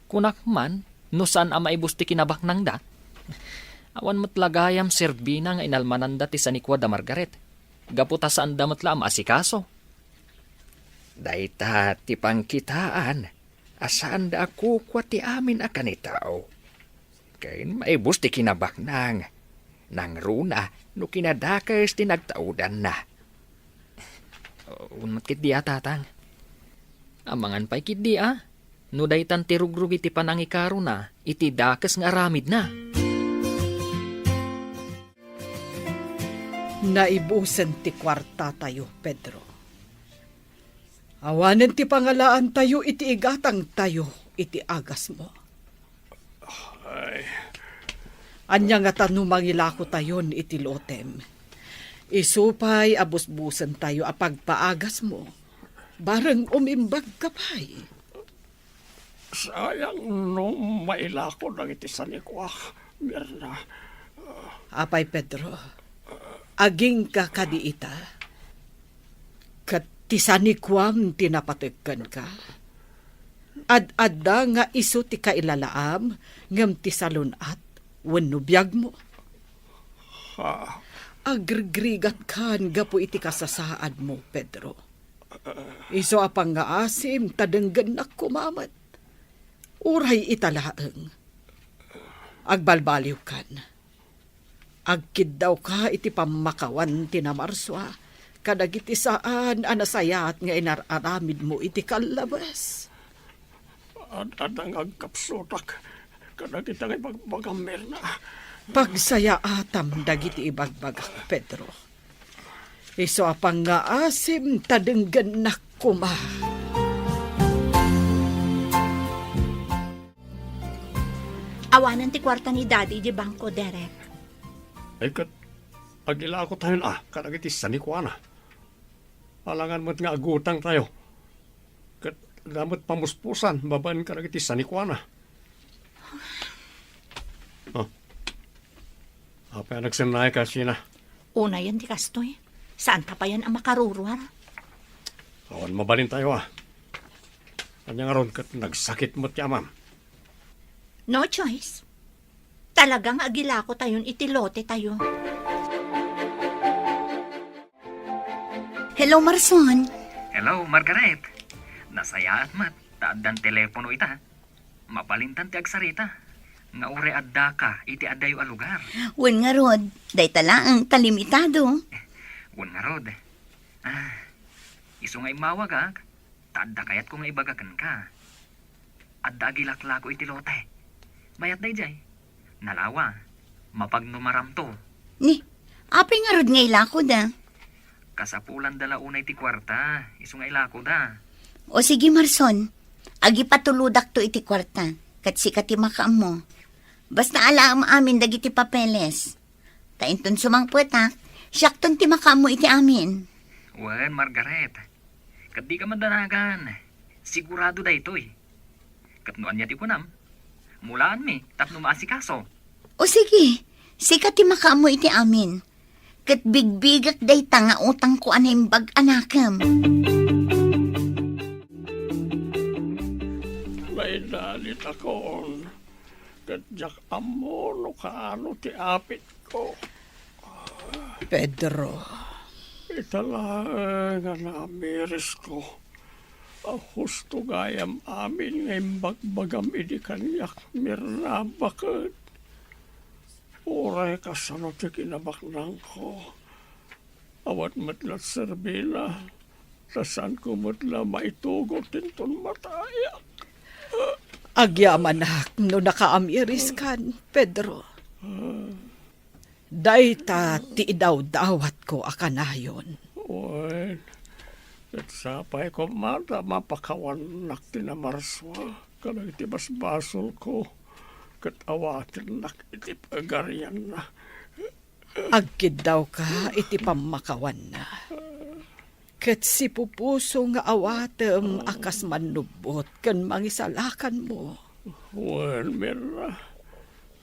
Kunak man, no saan a maibus ti kinabaknangda. Awan met la gayam serbina nga inalmananda ti sanikua da Margaret, gapu ta saanda met la a maasikaso. Dayta ti pangkitaan a saanda a kukua ti amin a kanitao. Ken maibus ti kinabaknang, nangruna no kinadakes ti nagtaudanna. Unat ketdi a, Tatang. Amangan pay ketdi a, no daytan ti rugrugi ti panangikarona iti dakes nga aramidna. Naibusen ti kuartatayo, Pedro. Awanen ti pangalaantayo iti igatangtayo iti agasmo. Ay. Ania ngata no mangilakotayon iti lotem? Isu pay a busbusentayo a pagpaagasmo, bareng umimbagka pay. Sayang no mailako dagiti sanikuak, Mirna. Apay, Pedro, agingga kadi ita? Ket ti sanikuam ti napateg kenka? Ad-adda nga isu ti kailalaam ngem ti salun-at wenno biagmo? Ha? Agrigrigatkan gapu iti kasasaadmo, Pedro. Isu a pangngaasim ta denggennak koma met. Uray ita laeng. Agbalbaliwkan. Agkiddawka iti pammakawan ti namarsua kadagiti saan a nasayaat nga inar-aramidmo iti kallabes. Ad-, adda nga agkapsutak kadagiti nga ibagbagam, Mirna. Pagsayaatam dagiti ibagbagak, Pedro. Isu a pangngaasim ta denggennak koma. Awanen ti kuarta ni Daddy di bangko, Derek. Ay, ket agilakotayon a kadagiti sanikuana. Alangan met nga agutangtayo. Ket adda met pamuspusan babaen kadagiti sanikuana. Oh. Apay a nagsennayka, Sheena? Unayen ti kastoy. Saanta payen a makaruruar. Awan mabalintayo a. Ania ngarud ket nagsakit met ti amam? No choice. Talaga nga agilakotayon iti lotetayo. Hello, Marson. Hello, Margaret. Nasayaat met ta addan telepono ita. Mabalintan ti agsarita nga uray addaka iti adayo a lugar. Wen ngarud, dayta laeng ta limitado. Wen ngarud. Ah, isu nga immawagak, ta adda kayatko nga ibaga kenka. Adda agilaklako iti lote. Mayat daydiay. Nalawa, mapagnumaramto. Ni, apay ngarud nga ilakoda? Kasapulanda la unay ti kuarta, isu nga ilakoda. O sige, Marson, agipatulodakto iti kuarta, ket sika ti makaammo. Basta alaem amin dagiti papeles. Ta inton sumangpetak, siakton ti makaammo iti amin. Wen, Margaret. Ket dika madanagan. Sigurado daytoy. Ket no ania ti kunam, mulaanmi tapno maasikaso. O sige, sika ti makaammo iti amin. Ket bigbigek dayta nga utangko a naimbag a nakem. Naidalitakon, ket diak ammo no kaano ti apitko. Pedro. Ita laeng a naamirisko a husto gayam amin nga imbagbagam idi kaniak, Mirna, baket. Uray kasano ti kinabaknangko, awan met la serbina, ta saanko met la maitugot inton matayak. Agyamanak no nakaamiriskan, Pedro. Dayta ti idawdawatko a kanayon. Wen, ket sapay koma ta mapakawannak ti namarsua kadagiti basbasolko, ket awatennak iti pagarianna. Agkiddawka iti pammakawanna. Ket sipupuso nga awatem a kas mannubbot ken mangisalakanmo. Wen, Mirna,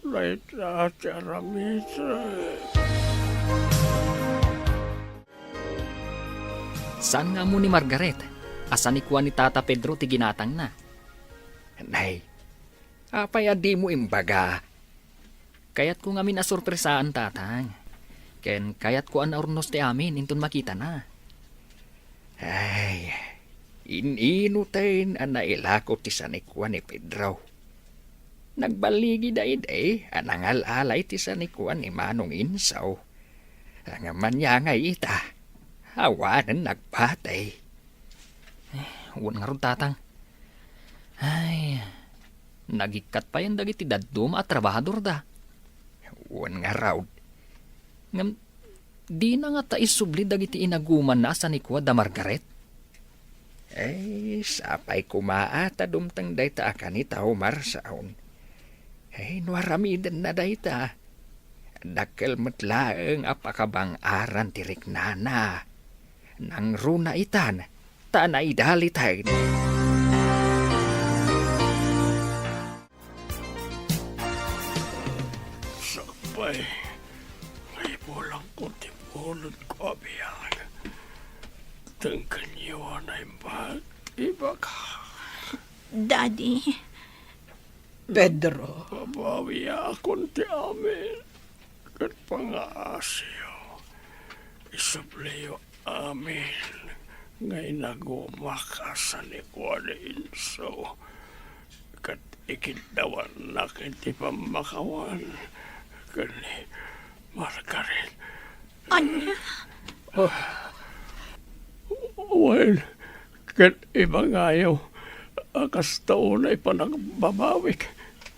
dayta ti aramidek. Saan nga ammo ni Margaret a sanikua ni Tata Pedro ti ginatangna. Nay, apay a dimo imbaga? Kayatko ngamin a sorpresaan, Tatang. Ken kayatko a naurnos ti amin inton makitana. Ay, in-inuten a nailako ti sanikua ni Pedro. Nagballigida idi a nangal-alay ti sanikua ni Manong Inso. Ngem ania ngay ita, awanen nagpatay. Eh, wen ngarud, Tatang. Ay, nagikkat payen dagiti dadduma a trabahadorda. Wen ngarud. Ngem, dina ngata isubli dagiti inagumanna a sanikua da Margaret? Eh, sapay koma a ta dumteng dayta a kanita, Marson. Eh, no aramidenna dayta, dakkel met laeng a pakabang-aran ti riknana. Nangruna itan, ta naidaliten. Sakbay, nga ibulangko ti bunotko a biag. Tengkenyo a naimbag ti baka. Daddy. Pedro. Babawiakon ti amin. Ket pangaasiyo, isubliyo amin nga inagumak a sanikua ni Inso, ket ikiddawannak iti pammakawan ken ni Margaret. Ania? Wen, ket ibangayo a kasta unay panagbabawik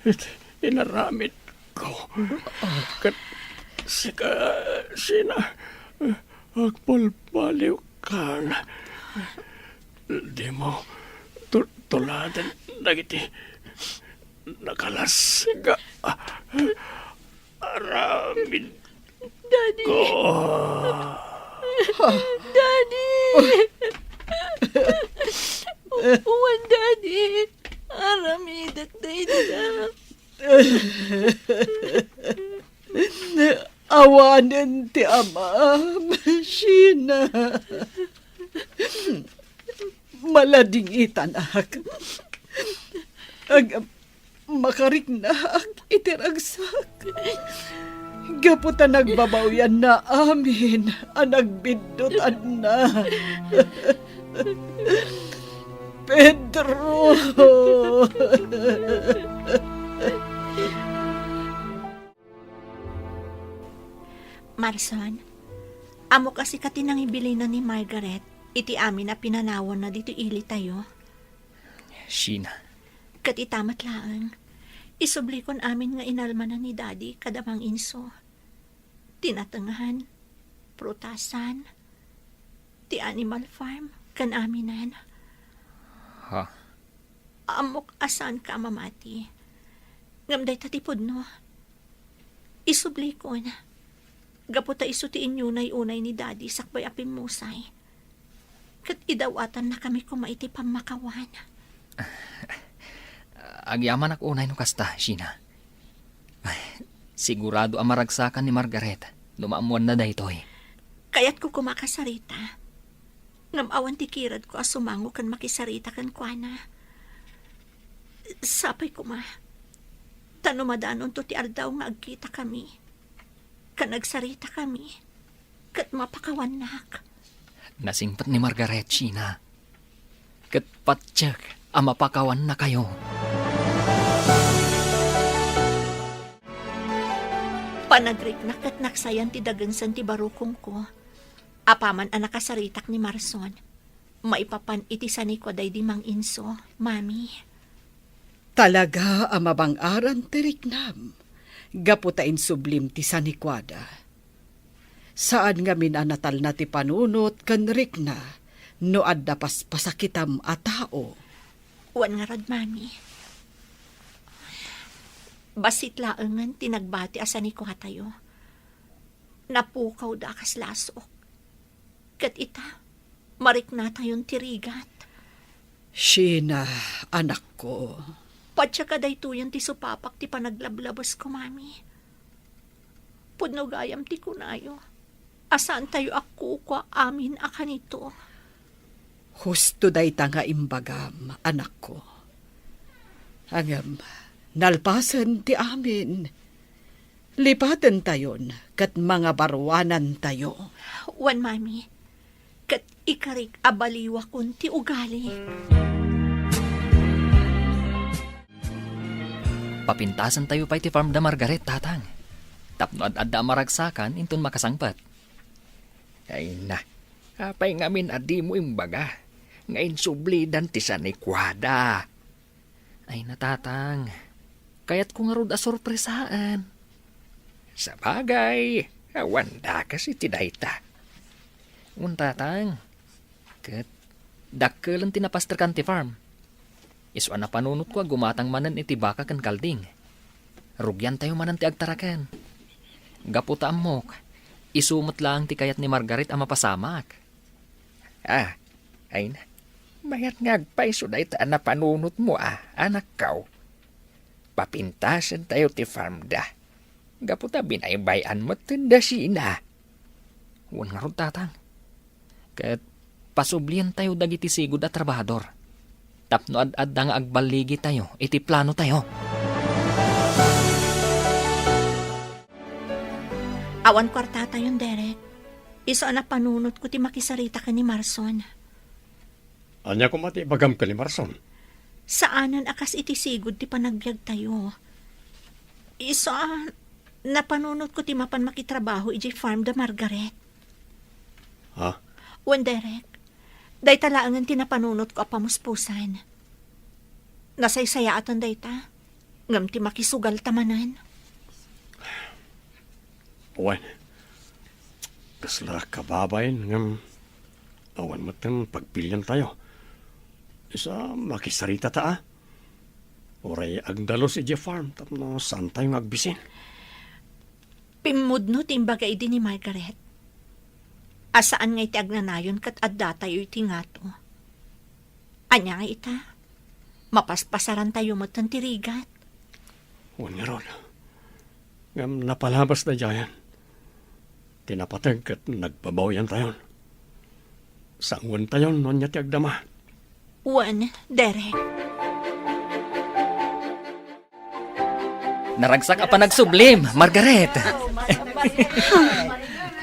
iti inaramid ko. Ket sika, Sheena, agbalbaliwkan. Dimo tu-, tuladen dagiti nakalas nga aramid. Daddy! Ko. Daddy! Wen, Daddy! Aramidek dayta. Awanen ti amam, Sheena. Maladingitanak. Ag-, makariknaak iti ragsak. Gapu ta nagbabawianna amin a nagbiddutanna. Pedro! Marson, ammok a sika ti nangibilinan ni Margaret iti amin a pinanawanna ditoy ilitayo. Sheena. Ket ita met laeng, isublikon amin nga inalmanan ni Daddy kada Mang Inso. Ti natengngan, prutasan, ti animal farm, ken aminen. Ha? Ammok a saanka a mamati. Ngem dayta ti pudno. Isublikon. Gapu ta isu ti inyunay unay ni Daddy sakbay a pimmusay. Ket idawatannakami koma iti pammakawan. Agyamanak unay no kasta, Sheena. Ay, sigurado a maragsakan ni Margaret no maammoanna daytoy. Kayatko koma a kasarita. Ngem awan ti kiradko a sumango ken makisarita kenkuana. Sapay koma, ta no madanonto ti aldaw nga agkitakami, ken agsaritakami, ket mapakawannak. Nasingpet ni Margaret, Sheena. Ket patiek a mapakawannakayo. Panagriknak ket naksayan ti dagensen ti barukongko. Apaman a nakasaritak ni Marson, maipapan iti sanikua daydi Mang Inso, Mami. Talaga a mabang-aran ti riknam, gapu ta insublim ti sanikuada. Saan ngamin a natalna ti panunot ken rikna no adda paspasakitam a tao. Wen ngarud, Mami. Bassit laengen ti nagbati a sanikuatayo. Napukawda a kas lasok. Ket ita, mariknatayon ti rigat. Sheena, anakko. Patiek a daytoyen ti supapak ti panaglablabesko, Mami. Pudno gayam ti kunayo a saantayo a kukua amin a kanito. Husto dayta nga imbagam, anakko. Ngem, nalpasen ti amin, Lipatentayon ket mangabaruanantayo. Wen, Mami, ket ikarik a baliwakon ti ugali. Papintasentayo pay ti farm da Margaret, Tatang. Tapno ad-adda a maragsakan inton makasangpet. Ay na, apay ngamin a dimo imbaga nga insublidan ti sanikuada? Ay na, Tatang. Kayatko ngarud a sorpresaen. Sabagay, awan dakes iti dayta. Wen, Tatang. Ket dakkelen ti napasterkan ti farm. Isu a napanunotko a gumatang manen iti baka ken kalding. Rugiantayo manen ti agtaraken. Gapu ta ammok, isu met laeng ti kayat ni Margaret a mapasamak. Ah, ay na. Mayat nga agpayso dayta a napanunotmo a, anakko. Papintasentayo ti farmda. Gapu ta binaybay-an metten da Sheena. Wen ngarud, Tatang. Ket pasublientayo dagiti sigud a trabahador. Tapno ad-adda nga agballigitayo iti planotayo. Awan kuartatayon, Derek. Isu a napanunotko ti makisarita ken ni Marson. Ania koma ti ibagam ken ni Marson? Saanen a kas iti sigud ti panagbiagtayo. Isu a napanunotko ti mapan makitrabaho idiay farm da Margaret. Ha? Wen, Derek, dayta laengen ti napanunotko a pamuspusan. Nasaysayaaten dayta, ngem ti makisugalta manen. Wen, kasla kababain ngem awan met ti pagpiliantayo. Isu a makisarita ta a. Uray agdalus idiay farm tapno saantayo nga agbisin. Pimmudno ti imbaga idi ni Margaret a saan nga iti agnanayon ket addatayo iti ngato. Ania nga ita? Mapaspasarantayo metten ti rigat. Wen ngarud. Ngem napalabas daydiayen. Ti napateg ket nagbabawiantayon. Sanguentayon no ania ti agdama. Wen, Derek. Naragsak a panagsublim, Margaret.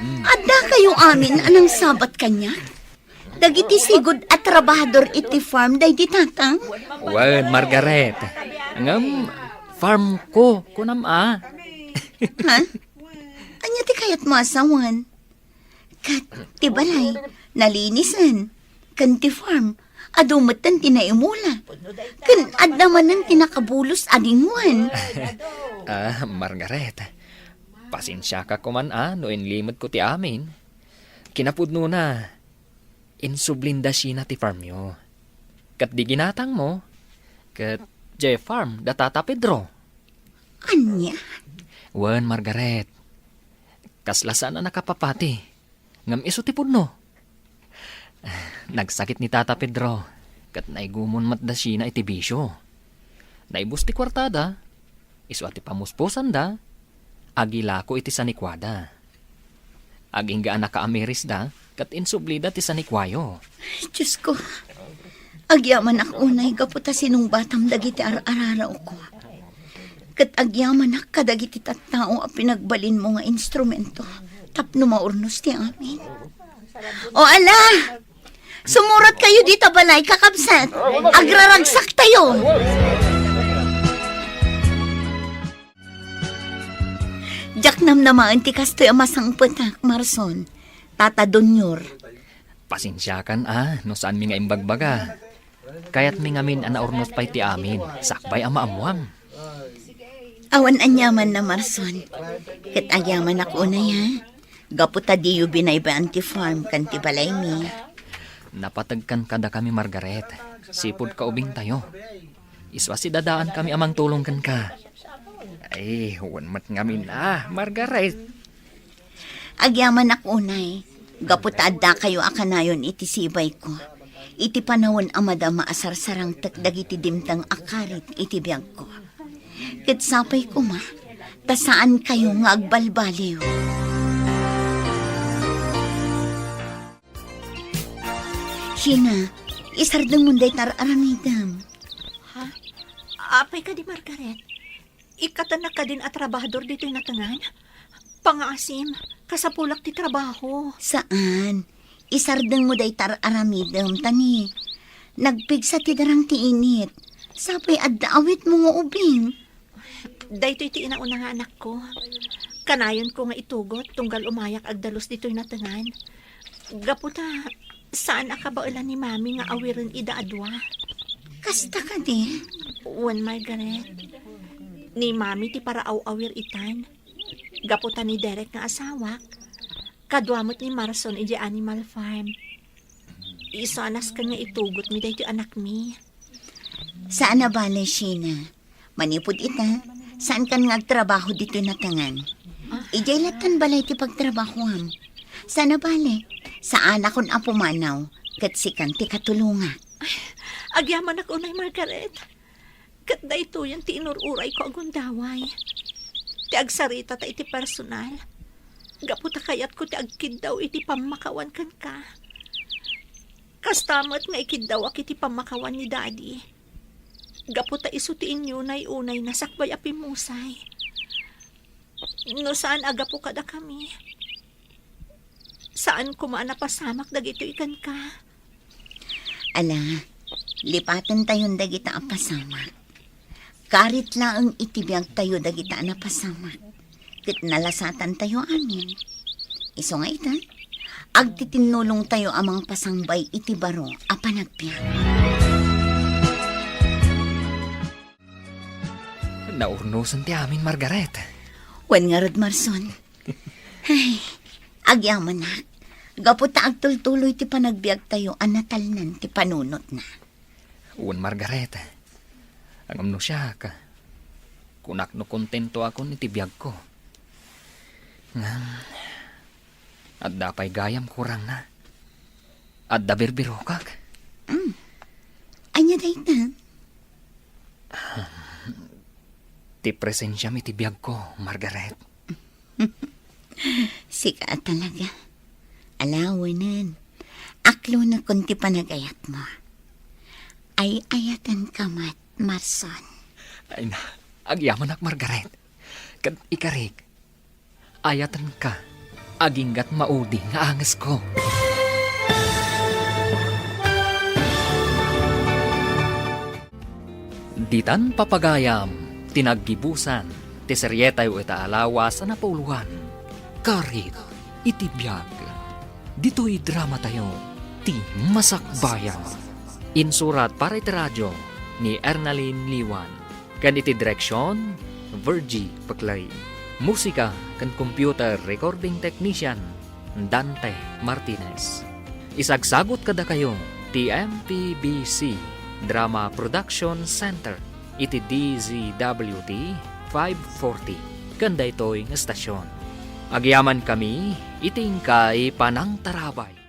Adda kayo amin a nangsabat kaniak? Dagiti sigud a trabahador iti farm daydi, Tatang? Wen, Margaret. Ngem, farm ko, kunam a. Ha? Ania ti kayatmo a sawen? Ket ti balay, nalinisen. Ken ti farm, adu metten ti naimula. Ken adda manen ti nakabulos a dingwen. Ah, Margaret, pasensiaka koman a no inlimedko ti amin. Kinapudnona, insublin da Sheena ti farmyo. Ket di ginatangmo, ket diay farm da Tata Pedro. Ania? Wen, Margaret. Kasla saan a nakapapati, ngem isu ti pudno. Nagsakit ni Tata Pedro, ket naigumon met da Sheena iti bisio. Naibus ti kuartada, isu a ti pamuspusanda, agilako iti sanikuada. Agingga a nakaamirisda, ket insublida ti sanikuayo. Diosko, agyamanak unay gapu ta sinungbatam dagiti ar-ararawko. Ket agyamanak kadagiti tattao a pinagbalinmo nga instrumento tapno maurnos ti amin. O ala! Sumurat kayo dita balay, kakabsat. Agraragsaktayo. Diak namnamaen ti kastoy a masangpetak, Marson. Tata Donyor. Pasensiakan a no saanmi nga imbagbaga. Kayatmi ngamin a naurnos pay ti amin, sakbay a maammuam. Awan aniaman na, Marson. Ket agyamanak unay, ha? Gapu ta diyo binaybay-an ti farm ken ti balaymi. Napategkan kadakami, Margaret. Sipud kaubingtayo. Isu a sidadaankami a mangtulong kenka. Ay, wen met ngamin a, Margaret. Agyamanak unay, gapu ta addakayo a kanayon iti sibayko, iti panawen a madama a sarsarangtek dagiti dimteng a karit iti biagko. Ket sapay koma, ta saankayo nga agbalbaliw. Sheena, isardengmon dayta ar-aramidem. Ha? Apay kadi, Margaret? Ikkatennak kadin a trabahador ditoy natengan? Pangaasim, kasapulak ti trabaho. Saan. Isardengmo dayta ar-aramidem, ta ni nagpigsa ti darang ti init. Sapay adda awitmo nga ubing. Daytoy ti inauna nga anakko. Kanayonko nga itugot tunggal umayak agdalus ditoy natengan. Gapu ta, saan a kabaelan ni Mami nga awiren ida a dua. Kasta kadi? Wen, Margaret. Ni Mami ti paraaw-awir itan. Gapu ta ni Derek nga asawak, kadua met ni Marson idiay Animal Farm. Isu a nasken nga itugotmi daytoy anakmi. Saan a bale, Sheena. Manipud ita, saankan nga agtrabaho ditoy natengan. Ah. Idiay lattan balay ti pagtrabahoam. Saan a bale, saanakon a pumanaw, ket sikan ti katulongak. Ay, agyamanak unay, Margaret. Ket daytoyen ti inur-urayko a gundaway. Ti agsarita ta iti personal. Gapu ta kayatko ti agkiddaw iti pammakawan kenka. Kasta met nga ikiddawak iti pammakawan ni Daddy. Gapu ta isu ti inyunay-unayna sakbay a pimmusay. No saan a gapu kadakami, saan koma a napasamak dagitoy kenka. Ala, lipatentayon dagita a pasamak. Karit laeng iti biagtayo dagita a napasamak. Ket nalasatantayo amin. Isu nga ita, agtitinnulongtayo a mangpasangbay iti baro a panagbiag. Naurnosen ti amin, Margaret. Wen ngarud, Marson. Ay, agyamanak. Gapu ta agtultuloy ti panagbiagtayo a natalnan ti panunotna. Wen, Margaret. Ngem no siak, kunak no kontentoakon iti biagko. Ngem, adda pay gayam kurangna. Adda birbirokak. Mm. Ania dayta? Ti presensiam iti biagko, Margaret. Sika a talaga. Ala, wenen. Aklonekon ti panagayatmo. Ay-ayatenka met, Marson. Ay na, agyamanak, Margaret. Ket ikarik, ayatenka, aginggat maudi nga angesko. Ditan papagayam ti naggibusan ti serietayo ita a lawas a napauluan, Karit iti Biag. Ditoy dramatayo ti Masakbayan. Insurat para iti radio ni Ernalyn Liwan. Ken iti direksion, Virgie Peclay. Musika ken computer recording technician, Dante Martinez. Isagsagut kadakayo ti M P B C Drama Production Center iti D Z W T five forty ken daytoy nga estasion. Agyamankami iti inkay panangtarabay.